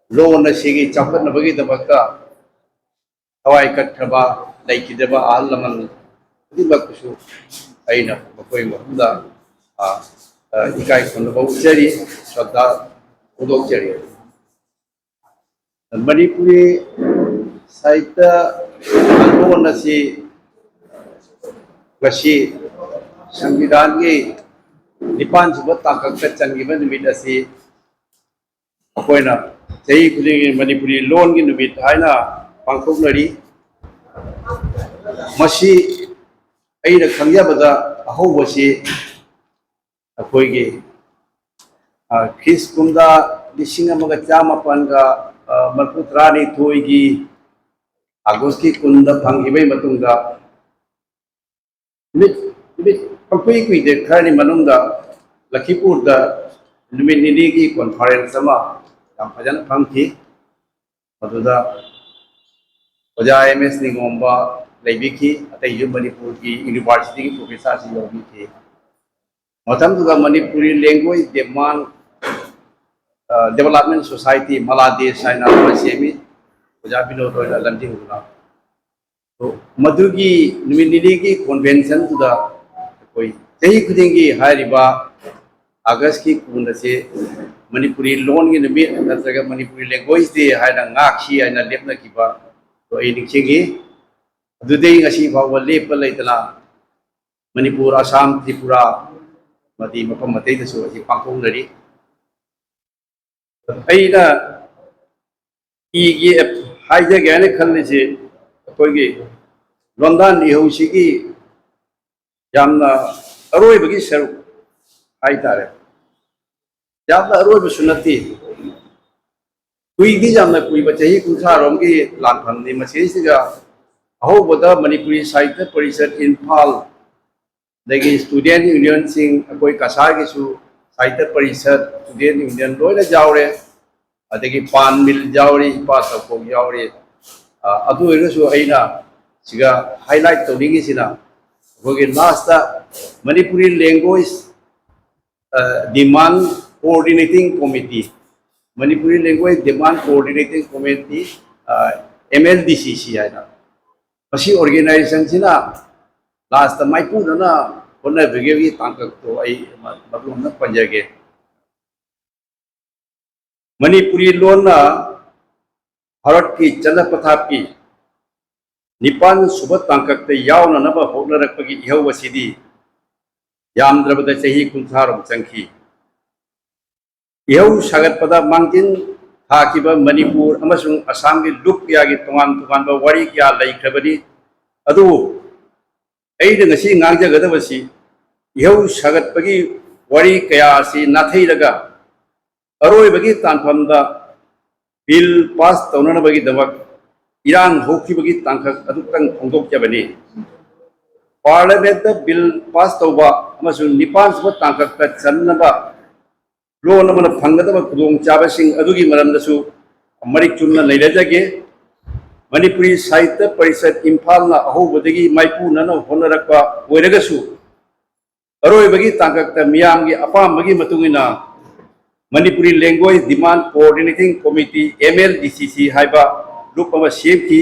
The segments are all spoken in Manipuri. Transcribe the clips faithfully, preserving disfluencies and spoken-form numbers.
ꯂꯣꯟ ꯑꯁꯤꯒꯤ ꯆꯥꯎꯈꯠꯅꯕꯒꯤꯗꯃꯛꯇ ꯊꯋꯥꯏ ꯀꯠꯈ꯭ꯔꯕ, ꯂꯩꯈꯤꯗ꯭ꯔꯕ ꯑꯍꯜ ꯂꯃꯟ ꯈꯨꯗꯤꯡꯃꯛꯄꯨꯁꯨ ꯑꯩꯅ ꯃꯈꯣꯏ ꯃꯐꯝꯗ, ꯑ, ꯑ, ꯏꯀꯥꯏ ꯈꯨꯝꯅꯕ ꯎꯠꯆꯔꯤ, ꯁ꯭ꯔꯗꯥ ꯐꯣꯡꯗꯣꯛꯆꯔꯤ꯫ ꯃꯅꯤꯄꯨꯔꯤ ꯁꯥꯍꯤꯇ꯭ꯌ ꯂꯣꯟ ꯑꯁꯤ ꯉꯁꯤ ꯁꯪꯕꯤꯙꯥꯟꯒꯤ ꯅꯤꯄꯥꯟ ꯁꯨꯕ ꯇꯥꯡꯀꯛꯇ ꯆꯟꯈꯤꯕ ꯅꯨꯃꯤꯠ ꯑꯁꯤ ꯑꯩꯈꯣꯏꯅ ꯆꯍꯤ ꯈꯨꯗꯤꯡꯒꯤ ꯃꯅꯤꯄꯨꯔꯤ ꯂꯣꯟꯒꯤ ꯅꯨꯃꯤꯠ ꯍꯥꯏꯅ ꯄꯥꯡꯊꯣꯛꯅꯔꯤ꯫ ꯃꯁꯤ ꯑꯩꯅ ꯈꯪꯖꯕꯗ ꯑꯍꯧꯕꯁꯤ ꯑꯩꯈꯣꯏꯒꯤ, ꯑ, ꯈ꯭ꯔꯤꯁ ꯀꯨꯝꯖꯥ ꯂꯤꯁꯤꯡ ꯑꯃꯒ ꯆꯥꯃꯥꯄꯟꯒ, ꯑ, ꯃꯔꯤꯐꯨ ꯇꯔꯥꯅꯤꯊꯣꯏꯒꯤ ꯑꯥꯒꯁꯀꯤ ꯀꯨꯟꯗ ꯐꯪꯈꯤꯕꯒꯤ ꯃꯇꯨꯡꯗ ꯅꯨꯃꯤꯠ, ꯅꯨꯃꯤꯠ ꯄꯪꯀꯨꯏ ꯀꯨꯏꯗꯦ, ꯈꯔꯅꯤ ꯃꯅꯨꯡꯗ ꯂꯈꯤꯄꯨꯔꯗ ꯅꯨꯃꯤꯠ ꯅꯤꯅꯤꯒꯤ ꯀꯣꯟꯐꯔꯦꯟꯁ ꯑꯃ ꯌꯥꯝ ꯐꯖꯅ ꯐꯝꯈꯤ꯫ ꯃꯗꯨꯗ ꯑꯣꯖꯥ ꯑꯦꯝ ꯑꯦꯁ ꯅꯤꯉꯣꯝꯕ ꯂꯩꯕꯤꯈꯤ, ꯑꯇꯩꯁꯨ ꯃꯅꯤꯄꯨꯔꯒꯤ ꯌꯨꯅꯤꯚꯔꯁꯤꯇꯤꯒꯤ ꯄ꯭ꯔꯣꯐꯦꯁꯔꯁꯤꯡ ꯌꯥꯎꯕꯤꯈꯤ꯫ ꯃꯇꯝꯗꯨꯗ ꯃꯅꯤꯄꯨꯔꯤ ꯂꯦꯡꯒ꯭ꯋꯦꯖ ꯗꯦꯃꯥꯟ, ꯑ, ꯗꯦꯕꯂꯞꯃꯦꯟ ꯁꯣꯁꯥꯏꯇꯤ, ꯃꯂꯥꯗꯦꯁ ꯍꯥꯏꯅ ꯑꯃ ꯁꯦꯝꯃꯤ, ꯑꯣꯖꯥ ꯕꯤꯅꯣꯗ ꯍꯣꯏꯅ ꯂꯝꯖꯤꯡꯗꯨꯅ꯫ ꯑꯗꯣ ꯃꯗꯨꯒꯤ ꯅꯨꯃꯤꯠ ꯅꯤꯅꯤꯒꯤ ꯀꯣꯟꯚꯦꯟꯁꯟꯗꯨꯗ ꯑꯩꯈꯣꯏ ꯆꯍꯤ ꯈꯨꯗꯤꯡꯒꯤ ꯍꯥꯏꯔꯤꯕ ꯑꯥꯒꯁꯀꯤ ꯀꯨꯟ ꯑꯁꯤ ꯃꯅꯤꯄꯨꯔꯤ ꯂꯣꯟꯒꯤ ꯅꯨꯃꯤꯠ ꯅꯠꯇ꯭ꯔꯒ ꯃꯅꯤꯄꯨꯔꯤ ꯂꯦꯡꯒ꯭ꯋꯦꯖ ꯗꯦ ꯍꯥꯏꯅ ꯉꯥꯛꯁꯤ ꯍꯥꯏꯅ ꯂꯦꯞꯅꯈꯤꯕꯗꯣ ꯑꯩ ꯅꯤꯡꯁꯤꯡꯉꯤ꯫ ꯑꯗꯨꯗꯩ ꯉꯁꯤ ꯐꯥꯎꯕ ꯂꯦꯞꯄ ꯂꯩꯇꯅ ꯃꯅꯤꯄꯨꯔ, ꯑꯁꯥꯝ, ꯇ꯭ꯔꯤꯄꯨꯔꯥ ꯑꯃꯗꯤ ꯃꯐꯝ ꯑꯇꯩꯗꯁꯨ ꯑꯁꯤ ꯄꯥꯡꯊꯣꯛꯅꯔꯤ꯫ ꯑꯩꯅ ꯏꯒꯦ, ꯍꯥꯏꯖꯒꯦ ꯍꯥꯏꯅ ꯈꯜꯂꯤꯁꯤ, ꯑꯩꯈꯣꯏꯒꯤ ꯂꯣꯟꯗꯥꯟ ꯏꯍꯧꯁꯤꯒꯤ ꯌꯥꯝꯅ ꯑꯔꯣꯏꯕꯒꯤ ꯁꯔꯨꯛ ꯍꯥꯏꯇꯥꯔꯦ꯫ ꯌꯥꯝꯅ ꯑꯔꯣꯏꯕꯁꯨ ꯅꯠꯇꯦ, ꯀꯨꯏꯗꯤ ꯌꯥꯝꯅ ꯀꯨꯏꯕ, ꯆꯍꯤ ꯀꯨꯟꯊ꯭ꯔꯥꯔꯣꯝꯒꯤ ꯂꯥꯟꯐꯝꯅꯤ꯫ ꯃꯁꯤꯁꯤꯒ ꯑꯍꯧꯕꯗ ꯃꯅꯤꯄꯨꯔꯤ ꯁꯥꯍꯤꯇ꯭ꯌ ꯄꯔꯤꯁꯠ ꯏꯝꯐꯥꯜ, ꯑꯗꯒꯤ ꯁ꯭ꯇꯨꯗꯦꯟ ꯌꯨꯅꯤꯌꯟꯁꯤꯡ, ꯑꯩꯈꯣꯏ ꯀꯁꯥꯔꯒꯤꯁꯨ ꯁꯥꯍꯤꯇ꯭ꯌ ꯄꯔꯤꯁꯠ, ꯁ꯭ꯇꯨꯗꯦꯟ ꯌꯨꯅꯤꯌꯟ ꯂꯣꯏꯅ ꯌꯥꯎꯔꯦ, ꯑꯗꯒꯤ ꯄꯥꯟ ꯃꯤꯜ ꯌꯥꯎꯔꯤ, ꯏꯄꯥ ꯆꯧꯀꯧ ꯌꯥꯎꯔꯤ꯫ ꯑ, ꯑꯗꯨ ꯑꯣꯏꯔꯒꯁꯨ ꯑꯩꯅ ꯁꯤꯒ ꯍꯥꯏꯂꯥꯏꯠ ꯇꯧꯅꯤꯡꯉꯤꯁꯤꯅ ꯑꯩꯈꯣꯏꯒꯤ last Manipuri language, uh, demand coordinating committee, Manipuri Language Demand Coordinating Committee, M L D C C ꯍꯥꯏꯅ꯫ ꯃꯁꯤ ꯑꯣꯔꯒꯦꯅꯥꯏꯖꯦꯁꯟꯁꯤꯅ ꯂꯥꯁꯇ ꯃꯥꯏꯄꯨꯅꯅ ꯍꯣꯠꯅꯕꯤꯕꯒꯤ ꯇꯥꯡꯀꯛꯇꯣ ꯑꯩ ꯃꯇꯨꯡ ꯑꯃ ꯄꯟꯖꯒꯦ꯫ ꯃꯅꯤꯄꯨꯔꯤ ꯂꯣꯟꯅ ꯚꯥꯔꯠꯀꯤ ꯆꯠꯅ ꯄꯊꯥꯞꯀꯤ ꯅꯤꯄꯥꯟ ꯁꯨꯕ ꯇꯥꯡꯀꯛꯇ ꯌꯥꯎꯅꯅꯕ ꯍꯣꯠꯅꯔꯛꯄꯒꯤ ꯏꯍꯧ ꯑꯁꯤꯗꯤ ꯌꯥꯝꯗ꯭ꯔꯕꯗ ꯆꯍꯤ ꯀꯨꯟꯊ꯭ꯔꯥꯔꯣꯝ ꯆꯪꯈꯤ꯫ ꯏꯍꯧ ꯁꯥꯒꯠꯄꯗ ꯃꯥꯡꯖꯤꯟ ꯊꯥꯈꯤꯕ ꯃꯅꯤꯄꯨꯔ ꯑꯃꯁꯨꯡ ꯑꯁꯥꯝꯒꯤ ꯂꯨꯞ ꯀꯌꯥꯒꯤ ꯇꯣꯉꯥꯟ ꯇꯣꯉꯥꯟꯕ ꯋꯥꯔꯤ ꯀꯌꯥ ꯂꯩꯈ꯭ꯔꯕꯅꯤ꯫ ꯑꯗꯨꯕꯨ ꯑꯩꯅ ꯉꯁꯤ ꯉꯥꯡꯖꯒꯗꯕꯁꯤ ꯏꯍꯧ ꯁꯥꯒꯠꯄꯒꯤ ꯋꯥꯔꯤ ꯀꯌꯥ ꯑꯁꯤ ꯅꯥꯊꯩꯔꯒ ꯑꯔꯣꯏꯕꯒꯤ ꯇꯥꯟꯐꯝꯗ ꯕꯤꯜ ꯄꯥꯁ ꯇꯧꯅꯅꯕꯒꯤꯗꯃꯛ ꯏꯔꯥꯡ ꯍꯧꯈꯤꯕꯒꯤ ꯇꯥꯡꯀꯛ ꯑꯗꯨꯇꯪ ꯐꯣꯡꯗꯣꯛꯆꯕꯅꯤ꯫ ꯄꯥꯔꯂꯤꯌꯥꯃꯦꯟꯠꯇ ꯕꯤꯜ ꯄꯥꯁ ꯇꯧꯕ ꯑꯃꯁꯨꯡ ꯅꯤꯄꯥꯟ ꯁꯨꯕ ꯇꯥꯡꯀꯛꯇ ꯆꯟꯅꯕ ꯂꯣꯟ ꯑꯃꯅ ꯐꯪꯒꯗꯕ ꯈꯨꯗꯣꯡꯆꯥꯕꯁꯤꯡ ꯑꯗꯨꯒꯤ ꯃꯔꯝꯗꯁꯨ ꯃꯔꯤꯛ ꯆꯨꯝꯅ ꯅꯩꯅꯖꯒꯦ꯫ ꯃꯅꯤꯄꯨꯔꯤ ꯁꯥꯍꯤꯇ꯭ꯌ ꯄꯔꯤꯁꯠ ꯏꯝꯐꯥꯜꯅ ꯑꯍꯧꯕꯗꯒꯤ ꯃꯥꯏꯄꯨꯅꯅ ꯍꯣꯠꯅꯔꯛꯄ ꯑꯣꯏꯔꯒꯁꯨ, ꯑꯔꯣꯏꯕꯒꯤ ꯇꯥꯡꯀꯛꯇ ꯃꯤꯌꯥꯝꯒꯤ ꯑꯄꯥꯝꯕꯒꯤ ꯃꯇꯨꯡ ꯏꯟꯅ Manipuri language demand coordinating committee, M L D C C, ꯍꯥꯏꯕ ꯂꯨꯞ ꯑꯃ ꯁꯦꯝꯈꯤ꯫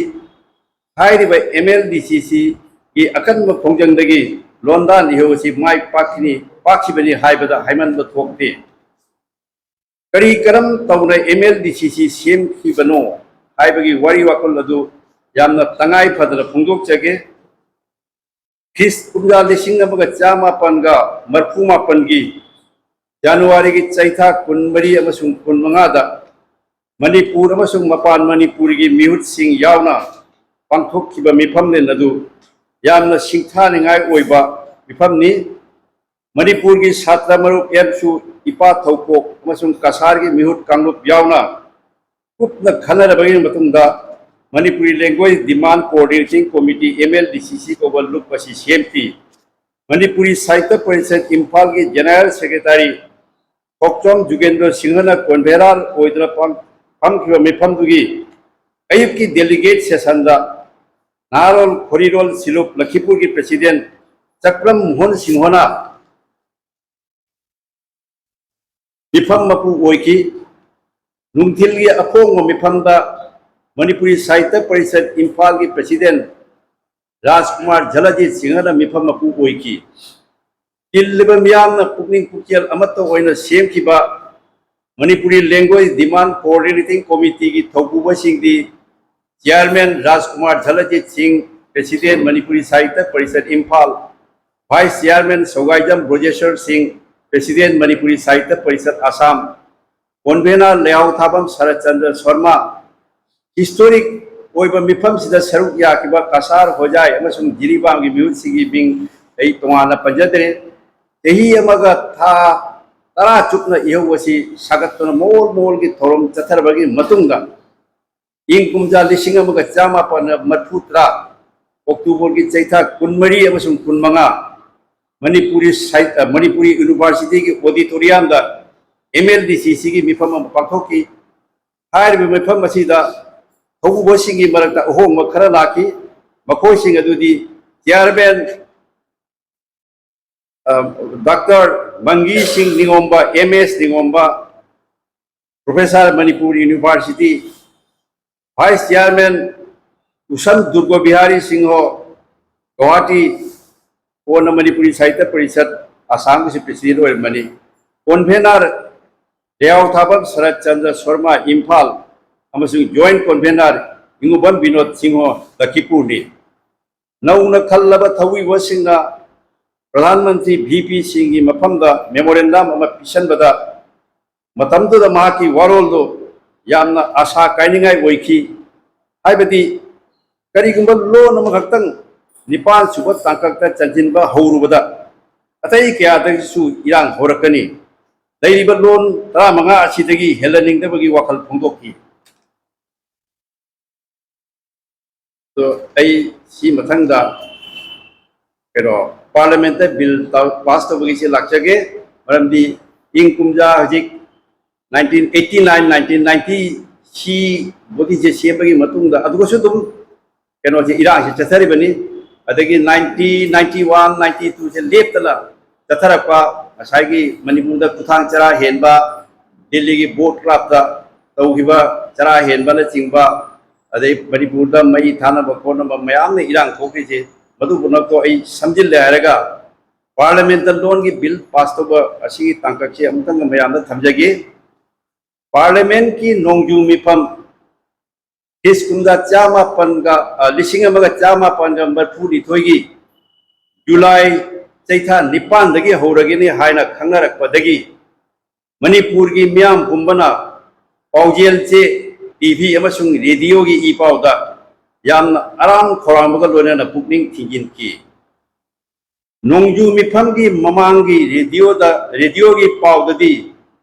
ꯍꯥꯏꯔꯤꯕ ꯑꯦꯝ ꯑꯦꯜ ꯗꯤ ꯁꯤ ꯁꯤꯒꯤ ꯑꯀꯟꯕ ꯈꯣꯡꯖꯪꯗꯒꯤ ꯂꯣꯟꯗꯥꯟ ꯏꯍꯧ ꯑꯁꯤ ꯃꯥꯏ ꯄꯥꯛꯈꯤꯅꯤ, ꯄꯥꯛꯈꯤꯕꯅꯤ ꯍꯥꯏꯕꯗ ꯍꯥꯏꯃꯟꯕ ꯊꯣꯛꯇꯦ꯫ ꯀꯔꯤ ꯀꯔꯝ ꯇꯧꯅ ꯑꯦꯝ ꯑꯦꯜ ꯗꯤ ꯁꯤ ꯁꯤ ꯁꯦꯝꯈꯤꯕꯅꯣ ꯍꯥꯏꯕꯒꯤ ꯋꯥꯔꯤ ꯋꯥꯈꯜ ꯑꯗꯨ ꯌꯥꯝꯅ ꯇꯉꯥꯏ ꯐꯗꯅ ꯐꯣꯡꯗꯣꯛꯆꯒꯦ꯫ ꯈ꯭ꯔꯤꯁ ꯀꯨꯝꯖꯥ ꯂꯤꯁꯤꯡ ꯑꯃꯒ ꯆꯥꯃꯥꯄꯟꯒ ꯃꯔꯐꯨ ꯃꯥꯄꯟꯒꯤ ꯖꯅꯋꯥꯔꯤꯒꯤ ꯆꯩꯊꯥ ꯀꯨꯟꯃꯔꯤ ꯑꯃꯁꯨꯡ ꯀꯨꯟꯃꯉꯥꯗ ꯃꯅꯤꯄꯨꯔ ꯑꯃꯁꯨꯡ ꯃꯄꯥꯟ ꯃꯅꯤꯄꯨꯔꯒꯤ ꯃꯤꯍꯨꯠꯁꯤꯡ ꯌꯥꯎꯅ ꯄꯥꯡꯊꯣꯛꯈꯤꯕ ꯃꯤꯐꯝꯂꯦꯟ ꯑꯗꯨ ꯌꯥꯝꯅ ꯁꯤꯡꯊꯥꯅꯤꯡꯉꯥꯏ ꯑꯣꯏꯕ ꯃꯤꯐꯝꯅꯤ꯫ ꯃꯅꯤꯄꯨꯔꯒꯤ ꯁꯥꯇ꯭ꯔ ꯃꯔꯨꯞ ꯑꯦꯞꯁꯨ, ꯏꯄꯥ ꯊꯧꯄꯣꯛ ꯑꯃꯁꯨꯡ ꯀꯁꯥꯔꯒꯤ ꯃꯤꯍꯨꯠ ꯀꯥꯡꯂꯨꯞ ꯌꯥꯎꯅ ꯀꯨꯞꯅ ꯈꯟꯅꯔꯕꯒꯤ ꯃꯇꯨꯡꯗ Manipuri language demand coordinating committee, M L D C C ꯀꯧꯕ ꯂꯨꯞ ꯑꯁꯤ ꯁꯦꯝꯈꯤ꯫ ꯃꯅꯤꯄꯨꯔꯤ ꯁꯥꯍꯤꯇ꯭ꯌ ꯄꯔꯤꯁꯠ ꯏꯝꯐꯥꯜꯒꯤ ꯖꯦꯅꯔꯦꯜ ꯁꯦꯀ꯭ꯔꯦꯇꯥꯔꯤ ꯊꯣꯛꯆꯣꯝ ꯖꯨꯒꯦꯟꯗ꯭ꯔ ꯁꯤꯡꯍꯅ ꯀꯣꯟꯚꯦꯅꯔ ꯑꯣꯏꯗꯨꯅ ꯐꯝ-, ꯐꯝꯈꯤꯕ ꯃꯤꯐꯝꯗꯨꯒꯤ ꯑꯌꯨꯛꯀꯤ ꯗꯦꯂꯤꯒꯦꯠ ꯁꯦꯁꯟꯗ ꯅꯍꯥꯔꯣꯜ ꯈꯣꯔꯤꯔꯣꯜ ꯁꯤꯂꯨꯞ ꯂꯈꯤꯄꯨꯔꯒꯤ ꯄ꯭ꯔꯦꯁꯤꯗꯦꯟ ꯆꯀ꯭ꯔꯝ ꯃꯣꯍꯟ ꯁꯤꯡꯍꯅ ꯃꯤꯐꯝ ꯃꯄꯨ ꯑꯣꯏꯈꯤ꯫ ꯅꯨꯡꯊꯤꯜꯒꯤ ꯑꯐꯣꯡꯕ ꯃꯤꯐꯝꯗ ꯃꯅꯤꯄꯨꯔꯤ ꯁꯥꯍꯤꯇ꯭ꯌ ꯄꯔꯤꯁꯠ ꯏꯝꯐꯥꯜꯒꯤ ꯄ꯭ꯔꯦꯁꯤꯗꯦꯟꯠ ꯔꯥꯖꯀꯨꯃꯥꯔ ꯖꯂꯖꯤꯠ ꯁꯤꯡꯍꯅ ꯃꯤꯐꯝ ꯃꯄꯨ ꯑꯣꯏꯈꯤ꯫ ꯇꯤꯜꯂꯤꯕ ꯃꯤꯌꯥꯝꯅ ꯄꯨꯛꯅꯤꯡ ꯄꯨꯛꯆꯦꯜ ꯑꯃꯠꯇ ꯑꯣꯏꯅ ꯁꯦꯝꯈꯤꯕ ꯃꯅꯤꯄꯨꯔꯤ ꯂꯦꯡꯒ꯭ꯋꯦꯖ ꯗꯤꯃꯥꯟ ꯀꯣꯑꯣꯔꯗꯤꯅꯦꯇꯤꯡ ꯀꯣꯃꯤꯇꯤꯒꯤ ꯊꯧꯄꯨꯕꯁꯤꯡꯗꯤ chairman Rajkumar Jaljit Singh, president Manipuri Sahitya Parishad Imphal, vice chairman Sougaijam Brajeshwar Singh, president Manipuri Sahitya Parishad Assam, convener Leihaothabam Saratchandra Sharma, historic ꯑꯣꯏꯕ ꯃꯤꯐꯝꯁꯤꯗ ꯁꯔꯨꯛ ꯌꯥꯈꯤꯕ ꯀꯁꯥꯔ ꯍꯣꯖꯥꯏ ꯑꯃꯁꯨꯡ ꯖꯤꯔꯤꯕꯥꯝꯒꯤ ꯃꯤꯍꯨꯠꯁꯤꯡꯒꯤ ꯃꯤꯡ ꯑꯩ ꯇꯣꯉꯥꯟꯅ ꯄꯟꯖꯗ꯭ꯔꯦ꯫ ꯆꯍꯤ ꯑꯃꯒ ꯊꯥ ꯇꯔꯥ ꯆꯨꯞꯅ ꯏꯍꯧ ꯑꯁꯤ ꯁꯥꯒꯠꯇꯨꯅ ꯃꯣꯜ ꯃꯣꯜꯒꯤ ꯊꯧꯔꯝ ꯆꯠꯊꯔꯕꯒꯤ ꯃꯇꯨꯡꯗ, ꯏꯪ ꯀꯨꯝꯖꯥ ꯂꯤꯁꯤꯡ ꯑꯃꯒ ꯆꯥꯃꯥꯄꯟ ꯃꯔꯐꯨ ꯇꯔꯥ, ꯑꯣꯛꯇꯣꯕꯔꯒꯤ ꯆꯩꯊꯥ ꯀꯨꯟꯃꯔꯤ ꯑꯃꯁꯨꯡ ꯀꯨꯟꯃꯉꯥ, ꯃꯅꯤꯄꯨꯔꯤ ꯁꯥꯍꯤꯠ-, ꯃꯅꯤꯄꯨꯔꯤ ꯌꯨꯅꯤꯚꯔꯁꯤꯇꯤꯒꯤ ꯑꯣꯗꯤꯇꯣꯔꯤꯌꯝꯗ ꯑꯦꯝ ꯑꯦꯜ ꯗꯤ ꯁꯤ ꯁꯤꯒꯤ ꯃꯤꯐꯝ ꯑꯃ ꯄꯥꯡꯊꯣꯛꯈꯤ꯫ ꯍꯥꯏꯔꯤꯕ ꯃꯤꯐꯝ ꯑꯁꯤꯗ ꯊꯧꯄꯨꯕꯁꯤꯡꯒꯤ ꯃꯔꯛꯇ ꯑꯍꯣꯡꯕ ꯈꯔ ꯂꯥꯛꯈꯤ꯫ ꯃꯈꯣꯏꯁꯤꯡ ꯑꯗꯨꯗꯤ ꯆꯤꯌꯥꯔꯃꯦꯟ, ꯑ, doctor Mangi Singh Ningomba, M S Ningomba, professor, Manipur university, vice chairman Usham Durga Bihari Singha, Gauhati, ꯀꯣꯟꯅ ꯃꯅꯤꯄꯨꯔꯤ ꯁꯥꯍꯤꯇ꯭ꯌ ꯄꯔꯤꯁꯠ ꯑꯁꯥꯝꯒꯤꯁꯨ ꯄ꯭ꯔꯦꯁꯤꯗꯦꯟꯠ ꯑꯣꯏꯔꯝꯕꯅꯤ꯫ ꯀꯣꯟꯚꯦꯅꯔ ꯂꯩꯍꯥꯎꯊꯥꯕꯝ ꯁꯔꯠ ꯆꯟꯗ꯭ꯔ ꯁꯔꯃ, ꯏꯝꯐꯥꯜ, ꯑꯃꯁꯨꯡ ꯖꯣꯏꯟꯠ ꯀꯣꯟꯚꯦꯅꯔ ꯏꯉꯨꯕꯝ ꯕꯤꯅꯣꯗ ꯁꯤꯡꯍ, ꯂꯈꯤꯄꯨꯔꯅꯤ꯫ ꯅꯧꯅ ꯈꯜꯂꯕ ꯊꯧꯄꯨꯕꯁꯤꯡꯅ ꯄ꯭ꯔꯙꯥꯟ ꯃꯟꯇ꯭ꯔꯤ ꯚꯤ ꯄꯤ ꯁꯤꯡꯒꯤ ꯃꯐꯝꯗ ꯃꯦꯃꯣꯔꯦꯟꯗꯝ ꯑꯃ ꯄꯤꯁꯟꯕꯗ, ꯃꯇꯝꯗꯨꯗ ꯃꯍꯥꯛꯀꯤ ꯋꯥꯔꯣꯜꯗꯨ ꯌꯥꯝꯅ ꯑꯥꯁꯥ ꯀꯥꯏꯅꯤꯡꯉꯥꯏ ꯑꯣꯏꯈꯤ꯫ ꯍꯥꯏꯕꯗꯤ, ꯀꯔꯤꯒꯨꯝꯕ ꯂꯣꯟ ꯑꯃꯈꯛꯇꯪ ꯅꯤꯄꯥꯟ ꯁꯨꯕ ꯇꯥꯡꯀꯛꯇ ꯆꯟꯁꯤꯟꯕ ꯍꯧꯔꯨꯕꯗ, ꯑꯇꯩ ꯀꯌꯥꯗꯒꯤꯁꯨ ꯏꯔꯥꯡ ꯍꯧꯔꯛꯀꯅꯤ꯫ ꯂꯩꯔꯤꯕ ꯂꯣꯟ ꯇꯔꯥꯃꯉꯥ ꯑꯁꯤꯗꯒꯤ ꯍꯦꯜꯍꯟꯅꯤꯡꯗꯕꯒꯤ ꯋꯥꯈꯜ ꯐꯣꯡꯗꯣꯛꯈꯤ꯫ ꯑꯗꯣ ꯑꯩ ꯁꯤ ꯃꯊꯪꯗ ꯀꯩꯅꯣ, ꯄꯥꯔꯂꯤꯌꯥꯃꯦꯟꯠꯇ ꯕꯤꯜ ꯇꯧ-, ꯄꯥꯁ ꯇꯧꯕꯒꯤꯁꯦ ꯂꯥꯛꯆꯒꯦ꯫ ꯃꯔꯝꯗꯤ ꯏꯪ ꯀꯨꯝꯖꯥ ꯍꯧꯖꯤꯛ nineteen eighty nine, nineteen ninety ꯁꯤ ꯕꯣꯗꯤꯁꯦ ꯁꯦꯝꯕꯒꯤ ꯃꯇꯨꯡꯗ ꯑꯗꯨꯒꯁꯨ ꯑꯗꯨꯝ ꯀꯩꯅꯣꯁꯦ, ꯏꯔꯥꯡꯁꯦ ꯆꯠꯊꯔꯤꯕꯅꯤ꯫ ꯑꯗꯒꯤ ninety, ninety one, ninety two ꯁꯦ ꯂꯦꯞꯇꯅ ꯆꯠꯊꯔꯛꯄ, ꯉꯁꯥꯏꯒꯤ ꯃꯅꯤꯄꯨꯔꯗ ꯈꯨꯊꯥꯡ ꯆꯔꯥ ꯍꯦꯟꯕ, ꯗꯤꯜꯂꯤꯒꯤ ꯕꯣꯠ ꯀ꯭ꯂꯕꯇ ꯇꯧꯈꯤꯕ ꯆꯔꯥ ꯍꯦꯟꯕꯅꯆꯤꯡꯕ, ꯑꯗꯩ ꯃꯅꯤꯄꯨꯔꯗ ꯃꯩ ꯊꯥꯅꯕ ꯈꯣꯠꯅꯕ ꯃꯌꯥꯝꯅ ꯏꯔꯥꯡ ꯊꯣꯛꯈ꯭ꯔꯤꯁꯦ, ꯃꯗꯨ ꯄꯨꯝꯅꯃꯛꯇꯣ ꯑꯩ ꯁꯝꯖꯤꯜꯂꯦ ꯍꯥꯏꯔꯒ, ꯄꯥꯔꯂꯤꯌꯥꯃꯦꯟꯠꯇ ꯂꯣꯟꯒꯤ ꯕꯤꯜ ꯄꯥꯁ ꯇꯧꯕ ꯑꯁꯤꯒꯤ ꯇꯥꯡꯀꯛꯁꯦ ꯑꯃꯨꯛꯇꯪꯒ ꯃꯌꯥꯝꯗ ꯊꯝꯖꯒꯦ꯫ ꯄꯥꯔꯂꯤꯌꯥꯃꯦꯟꯠꯀꯤ ꯅꯣꯡꯖꯨ ꯃꯤꯐꯝ ꯈ꯭ꯔꯤꯁ ꯀꯨꯝꯖꯥ ꯆꯥꯃꯥꯄꯟꯒ, ꯑ, ꯂꯤꯁꯤꯡ ꯑꯃꯒ ꯆꯥꯃꯥꯄꯟꯒ ꯃꯔꯤꯐꯨꯅꯤꯊꯣꯏꯒꯤ ꯖꯨꯂꯥꯏ ꯆꯩꯊꯥ ꯅꯤꯄꯥꯟꯗꯒꯤ ꯍꯧꯔꯒꯅꯤ ꯍꯥꯏꯅ ꯈꯪꯅꯔꯛꯄꯗꯒꯤ, ꯃꯅꯤꯄꯨꯔꯒꯤ ꯃꯤꯌꯥꯝ ꯄꯨꯝꯕꯅ ꯄꯥꯎꯖꯦꯜ ꯆꯦ, ꯇꯤ ꯚꯤ ꯑꯃꯁꯨꯡ ꯔꯦꯗꯤꯑꯣꯒꯤ ꯏ ꯄꯥꯎꯗ ꯌꯥꯝꯅ ꯑꯔꯥꯝ ꯈꯧꯔꯥꯡꯕꯒ ꯂꯣꯏꯅꯅ ꯄꯨꯛꯅꯤꯡ ꯊꯤꯡꯖꯤꯟꯈꯤ꯫ ꯅꯣꯡꯖꯨ ꯃꯤꯐꯝꯒꯤ ꯃꯃꯥꯡꯒꯤ ꯔꯦꯗꯤꯑꯣꯗ, ꯔꯦꯗꯤꯑꯣꯒꯤ ꯄꯥꯎꯗꯗꯤ